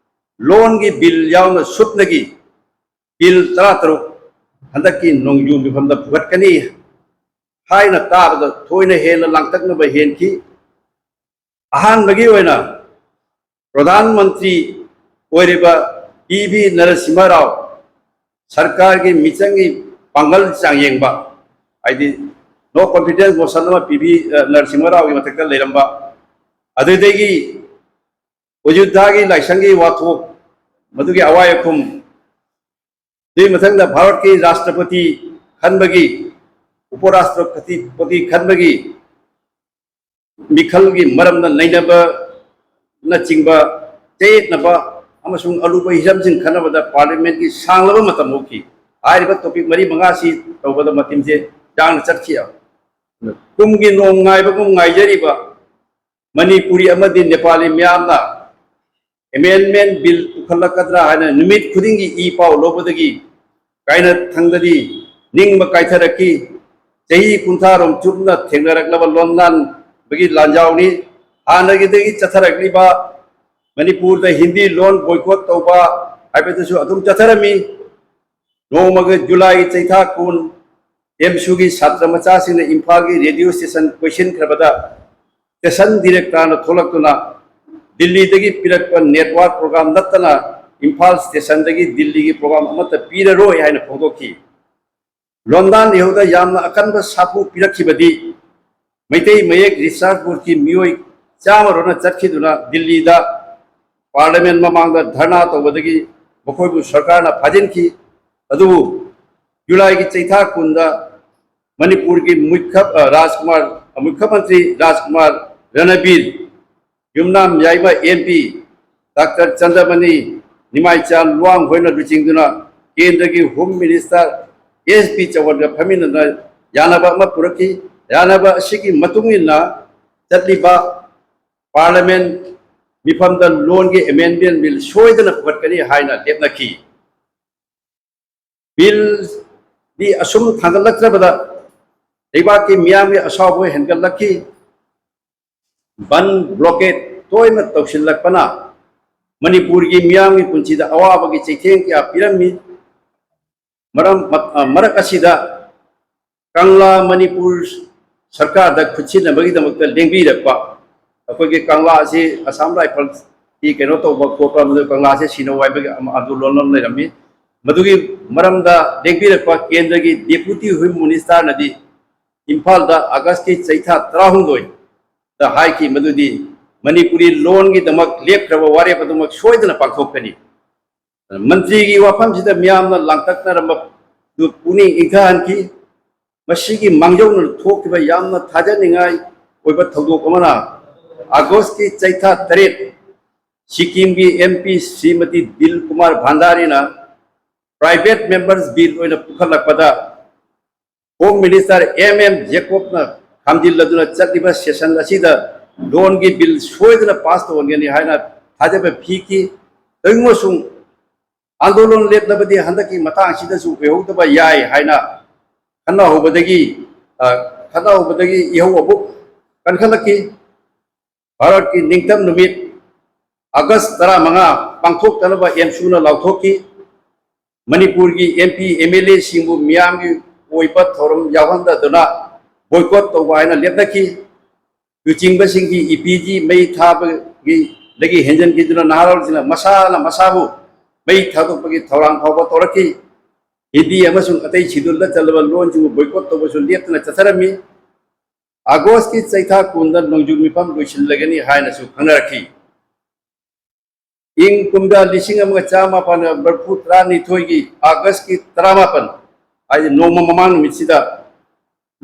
ꯂꯣꯟꯒꯤ ꯕꯤꯜ ꯌꯥꯎꯅ ꯁꯨꯞꯅꯒꯤ ꯕꯤꯜ ꯇꯔꯥꯇꯔꯨꯛ ꯍꯟꯗꯛꯀꯤ ꯅꯣꯡꯖꯨ ꯃꯤꯐꯝꯗ ꯄꯨꯈꯠꯀꯅꯤ ꯍꯥꯏꯅ ꯇꯥꯕꯗ ꯊꯣꯏꯅ ꯍꯦꯟꯅ ꯂꯥꯡꯇꯛꯅꯕ ꯍꯦꯟꯈꯤ꯫ ꯑꯍꯥꯟꯕꯒꯤ ꯑꯣꯏꯅ ꯄ꯭ꯔꯙꯥꯟ ꯃꯟꯇ꯭ꯔꯤ ꯑꯣꯏꯔꯤꯕ ꯄꯤ ꯚꯤ ꯅꯔꯁꯤꯝꯍ ꯔꯥꯎ ꯁꯔꯀꯥꯔꯒꯤ ꯃꯤꯆꯪꯒꯤ ꯄꯥꯡꯒꯜ ꯆꯥꯡꯌꯦꯡꯕ, ꯍꯥꯏꯗꯤ no confidence motion ꯑꯃ ꯄꯤ ꯚꯤ ꯅꯔꯁꯤꯝꯍ ꯔꯥꯎꯒꯤ ꯃꯊꯛꯇ ꯂꯩꯔꯝꯕ, ꯑꯗꯨꯗꯒꯤ ꯑꯌꯨꯙ꯭ꯌꯥꯒꯤ ꯂꯥꯏꯁꯪꯒꯤ ꯋꯥꯊꯣꯛ, ꯃꯗꯨꯒꯤ ꯑꯋꯥꯏ ꯑꯈꯨꯝ, ꯑꯗꯨꯒꯤ ꯃꯊꯪꯗ ꯚꯥꯔꯠꯀꯤ ꯔꯥꯁꯇ꯭ꯔꯄꯇꯤ ꯈꯟꯕꯒꯤ, ꯎꯄꯔꯥꯁꯇ꯭ꯔꯄꯇꯤ ꯈꯟꯕꯒꯤ ꯃꯤꯈꯜꯒꯤ ꯃꯔꯝꯗ ꯅꯩꯅꯕꯅꯆꯤꯡꯕ ꯆꯌꯦꯠꯅꯕ ꯑꯃꯁꯨꯡ ꯑꯂꯨꯕ ꯍꯤꯔꯝꯁꯤꯡ ꯈꯟꯅꯕꯗ ꯄꯥꯔꯂꯤꯌꯥꯃꯦꯟꯠꯀꯤ ꯁꯥꯡꯂꯕ ꯃꯇꯝ ꯂꯧꯈꯤ꯫ ꯍꯥꯏꯔꯤꯕ ꯇꯣꯄꯤꯛ ꯃꯔꯤ ꯃꯉꯥꯁꯤ ꯇꯧꯕꯗ ꯃꯇꯝꯁꯦ ꯌꯥꯡꯅ ꯆꯠꯈꯤ꯫ ꯀꯨꯝꯒꯤ ꯅꯣꯡ ꯉꯥꯏꯕꯒꯨꯝ ꯉꯥꯏꯖꯔꯤꯕ ꯃꯅꯤꯄꯨꯔꯤ ꯑꯃꯗꯤ ꯅꯦꯄꯥꯂꯤ ꯃꯤꯌꯥꯝꯅ ꯑꯦꯃꯦꯟꯗꯃꯦꯟꯠ ꯕꯤꯜ ꯄꯨꯈꯠꯂꯛꯀꯗ꯭ꯔꯥ ꯍꯥꯏꯅ ꯅꯨꯃꯤꯠ ꯈꯨꯗꯤꯡꯒꯤ ꯏ ꯄꯥꯎ ꯂꯧꯕꯗꯒꯤ ꯀꯥꯏꯅꯊꯪꯗꯗꯤ ꯅꯤꯡꯕ ꯀꯥꯏꯊꯔꯛꯈꯤ꯫ ꯆꯍꯤ ꯀꯨꯟꯊ꯭ꯔꯥꯔꯣꯝ ꯆꯨꯞꯅ ꯊꯦꯡꯅꯔꯛꯂꯕ ꯂꯣꯟꯗꯥꯟꯕꯒꯤ ꯂꯥꯟꯖꯥꯎꯅꯤ꯫ ꯍꯥꯟꯅꯒꯤꯗꯒꯤ ꯆꯠꯊꯔꯛꯂꯤꯕ ꯃꯅꯤꯄꯨꯔꯗ ꯍꯤꯟꯗꯤ ꯂꯣꯟ ꯕꯣꯏꯀꯣꯠ ꯇꯧꯕ ꯍꯥꯏꯕꯗꯨꯁꯨ ꯑꯗꯨꯝ ꯆꯠꯊꯔꯝꯃꯤ꯫ ꯅꯣꯡꯃꯒꯤ ꯖꯨꯂꯥꯏꯒꯤ ꯆꯩꯊꯥ ꯀꯨꯟ, ꯑꯦꯝꯁꯨꯒꯤ ꯁꯥꯇ꯭ꯔ ꯃꯆꯥꯁꯤꯡꯅ ꯏꯝꯐꯥꯜꯒꯤ ꯔꯦꯗꯤꯑꯣ ꯁ꯭ꯇꯦꯁꯟ ꯀꯣꯏꯁꯤꯟꯈ꯭ꯔꯕꯗ, ꯁ꯭ꯇꯦꯁꯟ ꯗꯤꯔꯦꯛꯇꯔꯅ ꯊꯣꯛꯂꯛꯇꯨꯅ ꯗꯤꯜꯂꯤꯗꯒꯤ ꯄꯤꯔꯛꯄ ꯅꯦꯠꯋꯥꯔꯛ ꯄ꯭ꯔꯣꯒ꯭ꯔꯥꯝ ꯅꯠꯇꯅ ꯏꯝꯐꯥꯜ ꯁ꯭ꯇꯦꯁꯟꯗꯒꯤ ꯗꯤꯜꯂꯤꯒꯤ ꯄ꯭ꯔꯣꯒ꯭ꯔꯥꯝ ꯑꯃꯠꯇ ꯄꯤꯔꯔꯣꯏ ꯍꯥꯏꯅ ꯐꯣꯡꯗꯣꯛꯈꯤ꯫ ꯂꯣꯟꯗꯥꯟ ꯏꯍꯧꯗ ꯌꯥꯝꯅ ꯑꯀꯟꯕ ꯁꯥꯐꯨ ꯄꯤꯔꯛꯈꯤꯕꯗꯤ ꯃꯩꯇꯩ ꯃꯌꯦꯛ ꯔꯤꯁꯥꯔꯆ ꯕꯣꯔꯗꯀꯤ ꯃꯤꯑꯣꯏ ꯆꯥꯝꯃ ꯔꯣꯝꯅ ꯆꯠꯈꯤꯗꯨꯅ ꯗꯤꯜꯂꯤꯗ ꯄꯥꯔꯂꯤꯌꯥꯃꯦꯟꯠ ꯃꯃꯥꯡꯗ ꯙꯔꯅꯥ ꯇꯧꯕꯗꯒꯤ ꯃꯈꯣꯏꯕꯨ ꯁꯔꯀꯥꯔꯅ ꯐꯥꯖꯤꯟꯈꯤ꯫ ꯑꯗꯨꯕꯨ ꯖꯨꯂꯥꯏꯒꯤ ꯆꯩꯊꯥ ꯀꯨꯟꯗ ꯃꯅꯤꯄꯨꯔꯒꯤ ꯃꯨꯈ꯭ꯌ-, ꯑ, ꯔꯥꯖꯀꯨꯃꯥꯔ, ꯃꯨꯈ꯭ꯌ ꯃꯟꯇ꯭ꯔꯤ ꯔꯥꯖꯀꯨꯃꯥꯔ ꯔꯅꯕꯤꯔ, ꯌꯨꯝꯅꯥꯝ ꯌꯥꯏꯃ ꯑꯦꯝ ꯄꯤ ꯗꯥꯛꯇꯔ ꯆꯟꯗ꯭ꯔꯃꯅꯤ ꯅꯤꯃꯥꯏꯆꯥꯟ ꯂꯨꯋꯥꯡ ꯍꯣꯏꯅ ꯂꯨꯆꯤꯡꯗꯨꯅ ꯀꯦꯟꯗ꯭ꯔꯒꯤ ꯍꯣꯝ ꯃꯤꯅꯤꯁꯇꯔ ꯑꯦꯁ ꯄꯤ ꯆꯧꯍꯥꯟꯒ ꯐꯝꯃꯤꯟꯅꯗꯨꯅ ꯌꯥꯅꯕ ꯑꯃ ꯄꯨꯔꯛꯈꯤ꯫ ꯌꯥꯅꯕ ꯑꯁꯤꯒꯤ ꯃꯇꯨꯡ ꯏꯟꯅ ꯆꯠꯂꯤꯕ ꯄꯥꯔꯂꯤꯌꯥꯃꯦꯟ ꯃꯤꯐꯝꯗ ꯂꯣꯟꯒꯤ ꯑꯦꯃꯦꯟꯗꯃꯦꯟ ꯕꯤꯜ ꯁꯣꯏꯗꯅ ꯄꯨꯈꯠꯀꯅꯤ ꯍꯥꯏꯅ ꯂꯦꯞꯅꯈꯤ꯫ ꯕꯤꯜꯗꯤ ꯑꯁꯨꯝ ꯊꯥꯡꯒꯠꯂꯛꯇ꯭ꯔꯕꯗ ꯂꯩꯕꯥꯛꯀꯤ ꯃꯤꯌꯥꯝꯒꯤ ꯑꯁꯥꯎꯕ ꯍꯦꯟꯒꯠꯂꯛꯈꯤ꯫ ꯕꯟ ꯕ꯭ꯂꯣꯀꯦꯠ ꯇꯣꯏꯅ ꯇꯧꯁꯤꯜꯂꯛꯄꯅ ꯃꯅꯤꯄꯨꯔꯒꯤ ꯃꯤꯌꯥꯝꯒꯤ ꯄꯨꯟꯁꯤꯗ ꯑꯋꯥꯕꯒꯤ ꯆꯩꯊꯦꯡ ꯀꯌꯥ ꯄꯤꯔꯝꯃꯤ꯫ ꯃꯔꯝ, ꯃꯔꯛ ꯑꯁꯤꯗ ꯀꯪꯂꯥ ꯃꯅꯤꯄꯨꯔ ꯁꯔꯀꯥꯔꯗ ꯈꯨꯠꯁꯤꯟꯅꯕꯒꯤꯗꯃꯛꯇ ꯂꯦꯡꯕꯤꯔꯛꯄ, ꯑꯩꯈꯣꯏꯒꯤ ꯀꯪꯂꯥ ꯑꯁꯤ ꯑꯁꯥꯝ ꯔꯥꯏꯐꯜꯁꯀꯤ ꯀꯩꯅꯣ ꯇꯧꯕ ꯈꯣꯠꯄ, ꯃꯗꯨ ꯀꯪꯂꯥꯁꯦ ꯁꯤꯅꯧ ꯍꯥꯏꯕꯒꯤ ꯑꯃ, ꯑꯥꯟꯗꯣꯂꯟ ꯑꯃ ꯂꯩꯔꯝꯃꯤ꯫ ꯃꯗꯨꯒꯤ ꯃꯔꯝꯗ ꯂꯦꯡꯕꯤꯔꯛꯄ ꯀꯦꯟꯗ꯭ꯔꯒꯤ ꯗꯦꯄꯨꯇꯤ ꯍꯣꯝ ꯃꯤꯅꯤꯁꯇꯔꯅꯗꯤ ꯏꯝꯐꯥꯜꯗ ꯑꯥꯒꯁꯀꯤ ꯆꯩꯊꯥ ꯇꯔꯥꯍꯨꯝꯗꯣꯏꯗ ꯍꯥꯏꯈꯤ ꯃꯗꯨꯗꯤ ꯃꯅꯤꯄꯨꯔꯤ ꯂꯣꯟꯒꯤꯗꯃꯛ ꯂꯦꯞꯈ꯭ꯔꯕ ꯋꯥꯔꯦꯞ ꯑꯗꯨꯃꯛ ꯁꯣꯏꯗꯅ ꯄꯥꯡꯊꯣꯛꯀꯅꯤ꯫ ꯃꯟꯇ꯭ꯔꯤꯒꯤ ꯋꯥꯐꯝꯁꯤꯗ ꯃꯤꯌꯥꯝꯅ ꯂꯥꯡꯇꯛꯅꯔꯝꯕꯗꯨ ꯄꯨꯛꯅꯤꯡ ꯏꯪꯊꯍꯟꯈꯤ꯫ ꯃꯁꯤꯒꯤ ꯃꯥꯡꯖꯧꯅꯅ ꯊꯣꯛꯈꯤꯕ ꯌꯥꯝꯅ ꯊꯥꯖꯅꯤꯡꯉꯥꯏ ꯑꯣꯏꯕ ꯊꯧꯗꯣꯛ ꯑꯃꯅ ꯑꯥꯒꯁꯀꯤ ꯆꯩꯊꯥ ꯇꯔꯦꯠ ꯁꯤꯛꯀꯤꯝꯒꯤ ꯑꯦꯝ ꯄꯤ ꯁ꯭ꯔꯤꯃꯇꯤ ꯗꯤꯜ ꯀꯨꯃꯥꯔ ꯚꯥꯟꯗꯥꯔꯤꯅ ꯄ꯭ꯔꯥꯏꯚꯦꯠ ꯃꯦꯝꯕꯔꯁ ꯕꯤꯜ ꯑꯣꯏꯅ ꯄꯨꯈꯠꯂꯛꯄꯗ ꯍꯣꯝ ꯃꯤꯅꯤꯁꯇꯔ ꯑꯦꯝ ꯑꯦꯝ ꯖꯦꯀꯣꯕꯅ ꯈꯥꯝꯖꯤꯜꯂꯗꯨꯅ ꯆꯠꯂꯤꯕ ꯁꯦꯁꯟ ꯑꯁꯤꯗ ꯂꯣꯟꯒꯤ ꯕꯤꯜ ꯁꯣꯏꯗꯅ ꯄꯥꯁ ꯇꯧꯍꯟꯒꯅꯤ ꯍꯥꯏꯅ ꯊꯥꯖꯕ ꯄꯤꯈꯤ꯫ ꯀꯔꯤꯒꯨꯝꯕꯁꯨꯡ ꯑꯥꯟꯗꯣꯂꯟ ꯂꯦꯞꯂꯕꯗꯤ ꯍꯟꯗꯛꯀꯤ ꯃꯇꯥꯡ ꯑꯁꯤꯗꯁꯨ ꯑꯣꯏꯍꯧꯗꯕ ꯌꯥꯏ ꯍꯥꯏꯅ ꯈꯟꯅꯍꯧꯕꯗꯒꯤ, ꯑ, ꯈꯟꯅꯍꯧꯕꯗꯒꯤ ꯏꯍꯧ ꯑꯃꯨꯛ ꯀꯟꯈꯠꯂꯛꯈꯤ꯫ ꯚꯥꯔꯠꯀꯤ ꯅꯤꯡꯇꯝ ꯅꯨꯃꯤꯠ ꯑꯥꯒꯁ ꯇꯔꯥꯃꯉꯥ ꯄꯥꯡꯊꯣꯛꯇꯅꯕ ꯑꯦꯝꯁꯨꯅ ꯂꯥꯎꯊꯣꯛꯈꯤ꯫ ꯃꯅꯤꯄꯨꯔꯒꯤ ꯑꯦꯝ ꯄꯤ, ꯑꯦꯝ ꯑꯦꯜ ꯑꯦꯁꯤꯡꯕꯨ ꯃꯤꯌꯥꯝꯒꯤ ꯑꯣꯏꯕ ꯊꯧꯔꯝ ꯌꯥꯎꯍꯟꯗꯗꯨꯅ ꯕꯣꯏꯀꯣꯠ ꯇꯧꯕ ꯍꯥꯏꯅ ꯂꯦꯞꯅꯈꯤ꯫ ꯂꯨꯆꯤꯡꯕꯁꯤꯡꯒꯤ ꯏ ꯄꯤ ꯖꯤ ꯃꯩ ꯊꯥꯕꯒꯤꯗꯒꯤ ꯍꯦꯟꯖꯟꯈꯤꯗꯨꯅ ꯅꯍꯥꯔꯣꯜꯁꯤꯡꯅ ꯃꯁꯥꯅ ꯃꯁꯥꯕꯨ ꯃꯩ ꯊꯥꯗꯣꯛꯄꯒꯤ ꯊꯧꯔꯥꯡ ꯐꯥꯎꯕ ꯇꯧꯔꯛꯈꯤ꯫ ꯍꯤꯟꯗꯤ ꯑꯃꯁꯨꯡ ꯑꯇꯩ ꯁꯤꯗꯨꯜꯗ ꯆꯜꯂꯕ ꯂꯣꯟꯁꯤꯡꯕꯨ ꯕꯣꯏꯀꯣꯠ ꯇꯧꯕꯁꯨ ꯂꯦꯞꯇꯅ ꯆꯠꯊꯔꯝꯃꯤ꯫ ꯑꯥꯒꯁꯀꯤ ꯆꯩꯊꯥ ꯀꯨꯟꯗ ꯅꯣꯡꯖꯨ ꯃꯤꯐꯝ ꯂꯣꯏꯁꯤꯜꯂꯒꯅꯤ ꯍꯥꯏꯅꯁꯨ ꯈꯪꯅꯔꯛꯈꯤ꯫ ꯏꯪ ꯀꯨꯝꯖꯥ ꯂꯤꯁꯤꯡ ꯑꯃꯒ ꯆꯥꯃꯥꯄꯟ ꯃꯔꯤꯐꯨ ꯇꯔꯥꯅꯤꯊꯣꯏꯒꯤ ꯑꯥꯒꯁꯀꯤ ꯇꯔꯥꯃꯥꯄꯟ, ꯍꯥꯏꯗꯤ ꯅꯣꯡꯃ ꯃꯃꯥꯡ ꯅꯨꯃꯤꯠꯁꯤꯗ,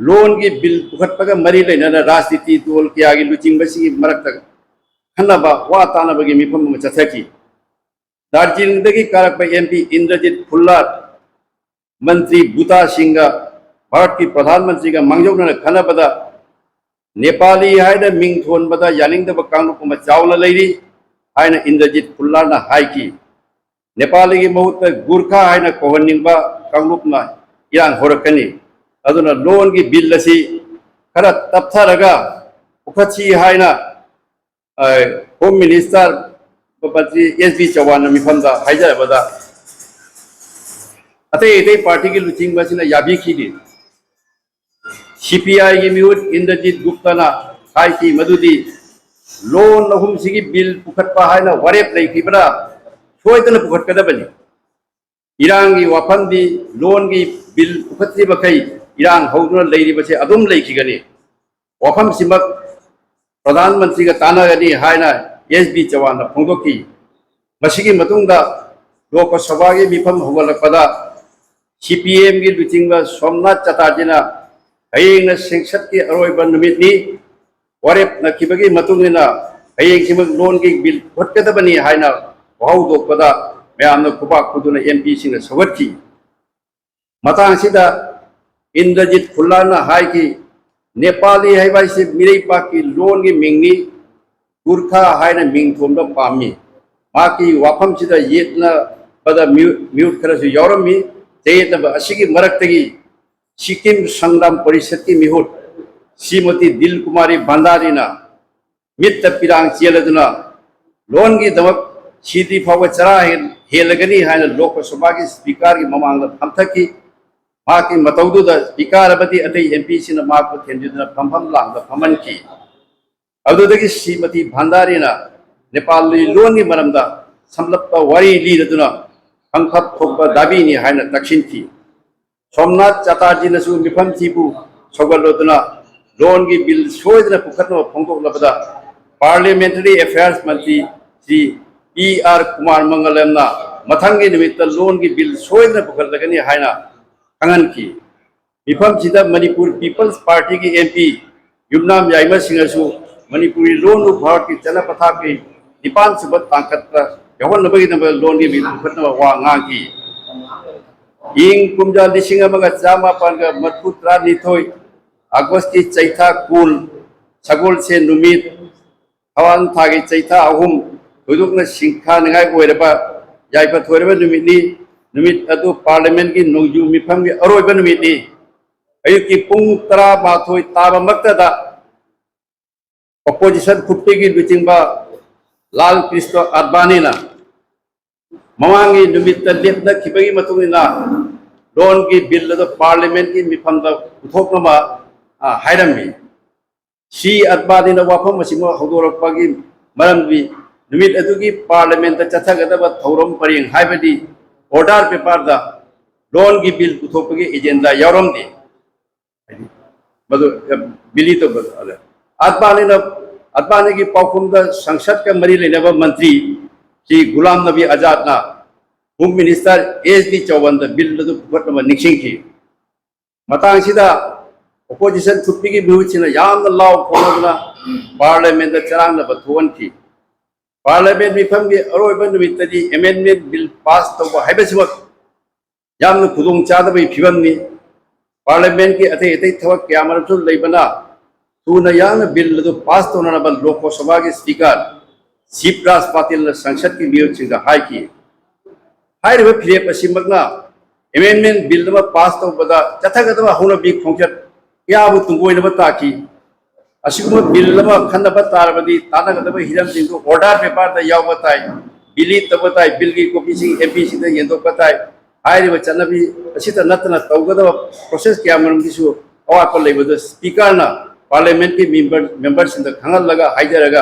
ꯂꯣꯟꯒꯤ ꯕꯤꯜ ꯄꯨꯈꯠꯄꯒ ꯃꯔꯤ ꯂꯩꯅꯅ ꯔꯥꯖꯅꯤꯇꯤ ꯗꯣꯜ ꯀꯌꯥꯒꯤ ꯂꯨꯆꯤꯡꯕꯁꯤꯡꯒꯤ ꯃꯔꯛꯇ ꯈꯟꯅꯕ ꯋꯥ ꯇꯥꯅꯕꯒꯤ ꯃꯤꯐꯝ ꯑꯃ ꯆꯠꯊꯈꯤ꯫ ꯗꯥꯔꯖꯤꯂꯤꯡꯗꯒꯤ ꯀꯥꯔꯛꯄ ꯑꯦꯝ ꯄꯤ ꯏꯟꯗ꯭ꯔꯖꯤꯠ ꯐꯨꯜꯂꯥꯔ, ꯃꯟꯇ꯭ꯔꯤ ꯕꯨꯇꯥ ꯁꯤꯡꯒ ꯚꯥꯔꯠꯀꯤ ꯄ꯭ꯔꯙꯥꯟ ꯃꯟꯇ꯭ꯔꯤꯒ ꯃꯥꯡꯖꯧꯅꯅ ꯈꯟꯅꯕꯗ, ꯅꯦꯄꯥꯂꯤ ꯍꯥꯏꯅ ꯃꯤꯡ ꯊꯣꯟꯕꯗ ꯌꯥꯅꯤꯡꯗꯕ ꯀꯥꯡꯂꯨꯞ ꯑꯃ ꯆꯥꯎꯅ ꯂꯩꯔꯤ ꯍꯥꯏꯅ ꯏꯟꯗ꯭ꯔꯖꯤꯠ ꯐꯨꯜꯂꯥꯔꯅ ꯍꯥꯏꯈꯤ꯫ ꯅꯦꯄꯥꯂꯤꯒꯤ ꯃꯍꯨꯠꯇ ꯒꯨꯔꯈꯥ ꯍꯥꯏꯅ ꯀꯧꯍꯟꯅꯤꯡꯕ ꯀꯥꯡꯂꯨꯞꯅ ꯏꯔꯥꯡ ꯍꯧꯔꯛꯀꯅꯤ꯫ ꯑꯗꯨꯅ ꯂꯣꯟꯒꯤ ꯕꯤꯜ ꯑꯁꯤ ꯈꯔ ꯇꯞꯊꯔꯒ ꯄꯨꯈꯠꯁꯤ ꯍꯥꯏꯅ, ꯑ, ꯍꯣꯝ ꯃꯤꯅꯤꯁꯇꯔ ꯃꯟꯇ꯭ꯔꯤ ꯑꯦꯁ ꯕꯤ ꯆꯧꯍꯥꯟꯅ ꯃꯤꯐꯝꯗ ꯍꯥꯏꯖꯔꯕꯗ, ꯑꯇꯩ ꯑꯇꯩ ꯄꯥꯔꯇꯤꯒꯤ ꯂꯨꯆꯤꯡꯕꯁꯤꯅ ꯌꯥꯕꯤꯈꯤꯗꯦ꯫ ꯁꯤ ꯄꯤ ꯑꯥꯏꯒꯤ ꯃꯤꯍꯨꯠ ꯏꯟꯗ꯭ꯔꯖꯤꯠ ꯒꯨꯞꯇꯅ ꯍꯥꯏꯈꯤ ꯃꯗꯨꯗꯤ ꯂꯣꯟ ꯑꯍꯨꯝꯁꯤꯒꯤ ꯕꯤꯜ ꯄꯨꯈꯠꯄ ꯍꯥꯏꯅ ꯋꯥꯔꯦꯞ ꯂꯩꯈꯤꯕꯅ ꯁꯣꯏꯗꯅ ꯄꯨꯈꯠꯀꯗꯕꯅꯤ꯫ ꯏꯔꯥꯡꯒꯤ ꯋꯥꯐꯝꯗꯤ ꯂꯣꯟꯒꯤ ꯕꯤꯜ ꯄꯨꯈꯠꯇ꯭ꯔꯤꯕꯈꯩ ꯏꯔꯥꯡ ꯍꯧꯗꯨꯅ ꯂꯩꯔꯤꯕꯁꯦ ꯑꯗꯨꯝ ꯂꯩꯈꯤꯒꯅꯤ꯫ ꯋꯥꯐꯝꯁꯤꯃꯛ ꯄ꯭ꯔꯙꯥꯟ ꯃꯟꯇ꯭ꯔꯤꯒ ꯇꯥꯟꯅꯒꯅꯤ ꯍꯥꯏꯅ ꯑꯦꯁ ꯕꯤ ꯆꯧꯍꯥꯟꯅ ꯐꯣꯡꯗꯣꯛꯈꯤ꯫ ꯃꯁꯤꯒꯤ ꯃꯇꯨꯡꯗ ꯂꯣꯛ ꯁꯚꯥꯒꯤ ꯃꯤꯐꯝ ꯍꯧꯒꯠꯂꯛꯄꯗ ꯁꯤ ꯄꯤ ꯑꯦꯝꯒꯤ ꯂꯨꯆꯤꯡꯕ ꯁꯣꯝꯅꯥꯊ ꯆꯇꯥꯔꯖꯤꯅ ꯍꯌꯦꯡꯅ ꯁꯦꯁꯟꯒꯤ ꯑꯔꯣꯏꯕ ꯅꯨꯃꯤꯠꯅꯤ, ꯋꯥꯔꯦꯞ ꯅꯈꯤꯕꯒꯤ ꯃꯇꯨꯡ ꯏꯟꯅ ꯍꯌꯦꯡꯁꯤꯃꯛ ꯂꯣꯟꯒꯤ ꯕꯤꯜ ꯄꯨꯈꯠꯀꯗꯕꯅꯤ ꯍꯥꯏꯅ ꯋꯥꯍꯧꯗꯣꯛꯄꯗ ꯃꯌꯥꯝꯅ ꯈꯨꯕꯥꯛ ꯈꯨꯗꯨꯅ ꯑꯦꯝ ꯄꯤꯁꯤꯡꯅ ꯁꯧꯒꯠꯈꯤ꯫ ꯃꯇꯥꯡꯁꯤꯗ ꯏꯟꯗ꯭ꯔꯖꯤꯠ ꯐꯨꯜꯂꯥꯔꯅ ꯍꯥꯏꯈꯤ, ꯅꯦꯄꯥꯂꯤ ꯍꯥꯏꯕ ꯍꯥꯏꯁꯤ ꯃꯤꯔꯩꯕꯥꯛꯀꯤ ꯂꯣꯟꯒꯤ ꯃꯤꯡꯅꯤ, ꯒꯨꯔꯈꯥ ꯍꯥꯏꯅ ꯃꯤꯡ ꯊꯣꯟꯕ ꯄꯥꯝꯃꯤ꯫ ꯃꯍꯥꯛꯀꯤ ꯋꯥꯐꯝꯁꯤꯗ ꯌꯦꯠꯅꯕꯗ ꯃꯤꯍꯨꯠ, ꯃꯤꯍꯨꯠ ꯈꯔꯁꯨ ꯌꯥꯎꯔꯝꯃꯤ꯫ ꯆꯌꯦꯠꯅꯕ ꯑꯁꯤꯒꯤ ꯃꯔꯛꯇꯒꯤ ꯁꯤꯛꯀꯤꯝ ꯁꯪꯒ꯭ꯔꯥꯝ ꯄꯔꯤꯁꯠꯀꯤ ꯃꯤꯍꯨꯠ ꯁ꯭ꯔꯤꯃꯇꯤ ꯗꯤꯜ ꯀꯨꯃꯥꯔꯤ ꯚꯟꯗꯥꯔꯤꯅ ꯃꯤꯠꯇ ꯄꯤꯔꯥꯡ ꯆꯦꯜꯂꯗꯨꯅ ꯂꯣꯟꯒꯤꯗꯃꯛ ꯁꯤꯗ꯭ꯔꯤ ꯐꯥꯎꯕ ꯆꯔꯥ ꯍꯦꯟ-, ꯍꯦꯜꯂꯒꯅꯤ ꯍꯥꯏꯅ ꯂꯣꯛ ꯁꯚꯥꯒꯤ ꯁ꯭ꯄꯤꯀꯔꯒꯤ ꯃꯃꯥꯡꯗ ꯐꯝꯊꯈꯤ꯫ ꯃꯍꯥꯛꯀꯤ ꯃꯇꯧꯗꯨꯗ ꯁ꯭ꯄꯤꯀꯔ ꯑꯃꯗꯤ ꯑꯇꯩ ꯑꯦꯝ ꯄꯤꯁꯤꯡꯅ ꯃꯍꯥꯛꯄꯨ ꯊꯦꯝꯖꯤꯟꯗꯨꯅ ꯐꯝꯐꯝ ꯂꯥꯡꯗ ꯐꯝꯍꯟꯈꯤ꯫ ꯑꯗꯨꯗꯒꯤ ꯁ꯭ꯔꯤꯃꯇꯤ ꯚꯟꯗꯥꯔꯤꯅ ꯅꯦꯄꯥꯂꯤ ꯂꯣꯟꯒꯤ ꯃꯔꯝꯗ ꯁꯝꯂꯞꯄ ꯋꯥꯔꯤ ꯂꯤꯔꯗꯨꯅ ꯈꯪꯐꯝ ꯊꯣꯛꯄ ꯗꯥꯕꯤꯅꯤ ꯍꯥꯏꯅ ꯇꯛꯁꯤꯟꯈꯤ꯫ ꯁꯣꯝꯅꯥꯊ ꯆꯇꯥꯔꯖꯤꯅꯁꯨ ꯃꯤꯐꯝꯁꯤꯕꯨ ꯁꯧꯒꯠꯂꯗꯨꯅ ꯂꯣꯟꯒꯤ ꯕꯤꯜ ꯁꯣꯏꯗꯅ ꯄꯨꯈꯠꯅꯕ ꯐꯣꯡꯗꯣꯛꯂꯕꯗ ꯄꯥꯔꯂꯤꯌꯥꯃꯦꯟꯇꯔꯤ ꯑꯦꯐꯤꯌꯔꯁ ꯃꯟꯇ꯭ꯔꯤ ꯁ꯭ꯔꯤ ꯄꯤ ꯑꯥꯔ ꯀꯨꯃꯥꯔ ꯃꯪꯒꯂꯝꯅ ꯃꯊꯪꯒꯤ ꯅꯨꯃꯤꯠꯇ ꯂꯣꯟꯒꯤ ꯕꯤꯜ ꯁꯣꯏꯗꯅ ꯄꯨꯈꯠꯂꯒꯅꯤ ꯍꯥꯏꯅ ꯈꯪꯍꯟꯈꯤ꯫ ꯃꯤꯐꯝꯁꯤꯗ ꯃꯅꯤꯄꯨꯔ ꯄꯤꯄꯜꯁ ꯄꯥꯔꯇꯤꯒꯤ ꯑꯦꯝ ꯄꯤ ꯌꯨꯝꯅꯥꯝ ꯌꯥꯏꯃꯁꯤꯡꯅꯁꯨ ꯃꯅꯤꯄꯨꯔꯤ ꯂꯣꯟꯕꯨ ꯚꯥꯔꯠꯀꯤ ꯆꯠꯅ ꯄꯊꯥꯞꯀꯤ ꯅꯤꯄꯥꯟ ꯁꯨꯕ ꯇꯥꯡꯀꯛꯇ ꯌꯥꯎꯍꯟꯅꯕꯒꯤꯗꯃꯛ ꯂꯣꯟꯒꯤ ꯃꯤꯡ ꯄꯨꯈꯠꯅꯕ ꯋꯥ ꯉꯥꯡꯈꯤ꯫ ꯏꯪ ꯀꯨꯝꯖꯥ ꯂꯤꯁꯤꯡ ꯑꯃꯒ ꯆꯥꯃꯥꯄꯟꯒ ꯃꯔꯤꯐꯨ ꯇꯔꯥꯅꯤꯊꯣꯏ ꯑꯥꯒꯁꯀꯤ ꯆꯩꯊꯥ ꯀꯨꯟ, ꯁꯒꯣꯜꯁꯦꯟ ꯅꯨꯃꯤꯠ, ꯊꯋꯥꯟ ꯊꯥꯒꯤ ꯆꯩꯊꯥ ꯑꯍꯨꯝ ꯊꯣꯏꯗꯣꯛꯅ ꯁꯤꯡꯊꯥꯅꯤꯡꯉꯥꯏ ꯑꯣꯏꯔꯕ ꯌꯥꯏꯐ ꯊꯣꯏꯔꯕ ꯅꯨꯃꯤꯠꯅꯤ꯫ ꯅꯨꯃꯤꯠ ꯑꯗꯨ ꯄꯥꯔꯂꯤꯌꯥꯃꯦꯟꯠꯀꯤ ꯅꯣꯡꯖꯨ ꯃꯤꯐꯝꯒꯤ ꯑꯔꯣꯏꯕ ꯅꯨꯃꯤꯠꯅꯤ꯫ ꯑꯌꯨꯛꯀꯤ ꯄꯨꯡ ꯇꯔꯥꯃꯥꯊꯣꯏ ꯇꯥꯕꯃꯛꯇꯗ ꯑꯣꯄꯣꯖꯤꯁꯟ ꯈꯨꯠꯄꯤꯒꯤ ꯂꯨꯆꯤꯡꯕ ꯂꯥꯜ ꯀ꯭ꯔꯤꯁꯅ ꯑꯗꯕꯥꯅꯤꯅ ꯃꯃꯥꯡꯒꯤ ꯅꯨꯃꯤꯠꯇ ꯂꯦꯞꯅꯈꯤꯕꯒꯤ ꯃꯇꯨꯡ ꯏꯟꯅ ꯂꯣꯟꯒꯤ ꯕꯤꯜ ꯑꯗꯨ ꯄꯥꯔꯂꯤꯌꯥꯃꯦꯟꯠꯀꯤ ꯃꯤꯐꯝꯗ ꯄꯨꯊꯣꯛꯅꯕ, ꯑ, ꯍꯥꯏꯔꯝꯃꯤ꯫ ꯁꯤ ꯑꯗꯕꯥꯅꯤꯅ ꯋꯥꯐꯝ ꯑꯁꯤꯃꯛ ꯍꯧꯗꯣꯔꯛꯄꯒꯤ ꯃꯔꯝꯗꯤ ꯅꯨꯃꯤꯠ ꯑꯗꯨꯒꯤ ꯄꯥꯔꯂꯤꯌꯥꯃꯦꯟꯠꯇ ꯆꯠꯊꯒꯗꯕ ꯊꯧꯔꯝ ꯄꯔꯦꯡ, ꯍꯥꯏꯕꯗꯤ ꯑꯣꯔꯗꯔ ꯄꯦꯄꯔꯗ ꯂꯣꯟꯒꯤ ꯕꯤꯜ ꯄꯨꯊꯣꯛꯄꯒꯤ ꯑꯦꯖꯦꯟꯗꯥ ꯌꯥꯎꯔꯝꯗꯦ꯫ ꯍꯥꯏꯗꯤ ꯃꯗꯨ ꯌꯥꯝ ꯕꯤꯂꯤ ꯇꯧꯕ ꯑꯗ ꯑꯗꯕꯥꯅꯤꯅ, ꯑꯗꯕꯥꯅꯤꯒꯤ ꯄꯥꯎꯈꯨꯝꯗ ꯁꯪꯁꯠꯀ ꯃꯔꯤ ꯂꯩꯅꯕ ꯃꯟꯇ꯭ꯔꯤ ꯁ꯭ꯔꯤ ꯒꯨꯂꯥꯝ ꯅꯕꯤ ꯑꯖꯥꯗꯅ ꯍꯣꯝ ꯃꯤꯅꯤꯁꯇꯔ ꯑꯦꯁ ꯗꯤ ꯆꯧꯕꯟꯗ ꯕꯤꯜ ꯑꯗꯨ ꯄꯨꯈꯠꯅꯕ ꯅꯤꯡꯁꯤꯡꯈꯤ꯫ ꯃꯇꯥꯡꯁꯤꯗ ꯑꯣꯄꯣꯖꯤꯁꯟ ꯈꯨꯠꯄꯤꯒꯤ ꯃꯤꯍꯨꯠꯁꯤꯡꯅ ꯌꯥꯝꯅ ꯂꯥꯎ ꯈꯣꯡꯂꯗꯨꯅ ꯄꯥꯔꯂꯤꯌꯥꯃꯦꯟꯠꯇ ꯆꯔꯥꯡꯅꯕ ꯊꯣꯛꯍꯟꯈꯤ꯫ ꯄꯥꯔꯂꯤꯌꯥꯃꯦꯟꯠ ꯃꯤꯐꯝꯒꯤ ꯑꯔꯣꯏꯕ ꯅꯨꯃꯤꯠꯇꯗꯤ ꯑꯦꯃꯦꯟꯗꯃꯦꯟꯠ ꯕꯤꯜ ꯄꯥꯁ ꯇꯧꯕ ꯍꯥꯏꯕꯁꯤꯃꯛ ꯌꯥꯝꯅ ꯈꯨꯗꯣꯡ ꯆꯥꯗꯕꯒꯤ ꯐꯤꯕꯝꯅꯤ꯫ ꯄꯥꯔꯂꯤꯌꯥꯃꯦꯟꯠꯀꯤ ꯑꯇꯩ ꯑꯇꯩ ꯊꯕꯛ ꯀꯌꯥ ꯃꯔꯨꯝꯁꯨ ꯂꯩꯕꯅ ꯊꯨꯅ ꯌꯥꯡꯅ ꯕꯤꯜ ꯑꯗꯨ ꯄꯥꯁ ꯇꯧꯅꯅꯕ ꯂꯣꯛ ꯁꯚꯥꯒꯤ ꯁ꯭ꯄꯤꯀꯔ ꯁꯤꯕꯔꯥꯖ ꯄꯥꯇꯤꯜꯅ ꯁꯪꯁꯠꯀꯤ ꯃꯤꯑꯣꯏꯁꯤꯡꯗ ꯍꯥꯏꯈꯤ꯫ ꯍꯥꯏꯔꯤꯕ ꯐꯤꯔꯦꯞ ꯑꯁꯤꯃꯛꯅ ꯑꯦꯃꯦꯟꯗꯃꯦꯟꯠ ꯕꯤꯜ ꯑꯃ ꯄꯥꯁ ꯇꯧꯕꯗ ꯆꯠꯊꯒꯗꯕ ꯍꯧꯅꯕꯤ ꯈꯣꯡꯆꯠ ꯀꯌꯥꯕꯨ ꯇꯨꯡꯒꯣꯏꯅꯕ ꯇꯥꯈꯤ꯫ ꯑꯁꯤꯒꯨꯝꯕ ꯕꯤꯜ ꯑꯃ ꯈꯟꯅꯕ ꯇꯥꯔꯕꯗꯤ ꯇꯥꯟꯅꯒꯗꯕ ꯍꯤꯔꯝꯁꯤꯡꯗꯨ ꯑꯣꯔꯗꯔ ꯄꯦꯄꯔꯗ ꯌꯥꯎꯕ ꯇꯥꯏ, ꯕꯤꯂꯤ ꯇꯧꯕ ꯇꯥꯏ, ꯕꯤꯜꯒꯤ ꯀꯣꯄꯤꯁꯤꯡ ꯑꯦꯝ ꯄꯤꯁꯤꯡꯗ ꯌꯦꯟꯊꯣꯛꯄ ꯇꯥꯏ꯫ ꯍꯥꯏꯔꯤꯕ ꯆꯠꯅꯕꯤ ꯑꯁꯤꯇ ꯅꯠꯇꯅ ꯇꯧꯒꯗꯕ ꯄ꯭ꯔꯣꯁꯦꯁ ꯀꯌꯥ ꯃꯔꯨꯝꯒꯤꯁꯨ ꯑꯋꯥꯠꯄ ꯂꯩꯕꯗꯨ ꯁ꯭ꯄꯤꯀꯔꯅ ꯄꯥꯔꯂꯤꯌꯥꯃꯦꯟꯠꯀꯤ ꯃꯦꯝꯕꯔ, ꯃꯦꯝꯕꯔꯁꯤꯡꯗ ꯈꯪꯍꯜꯂꯒ ꯍꯥꯏꯖꯔꯒ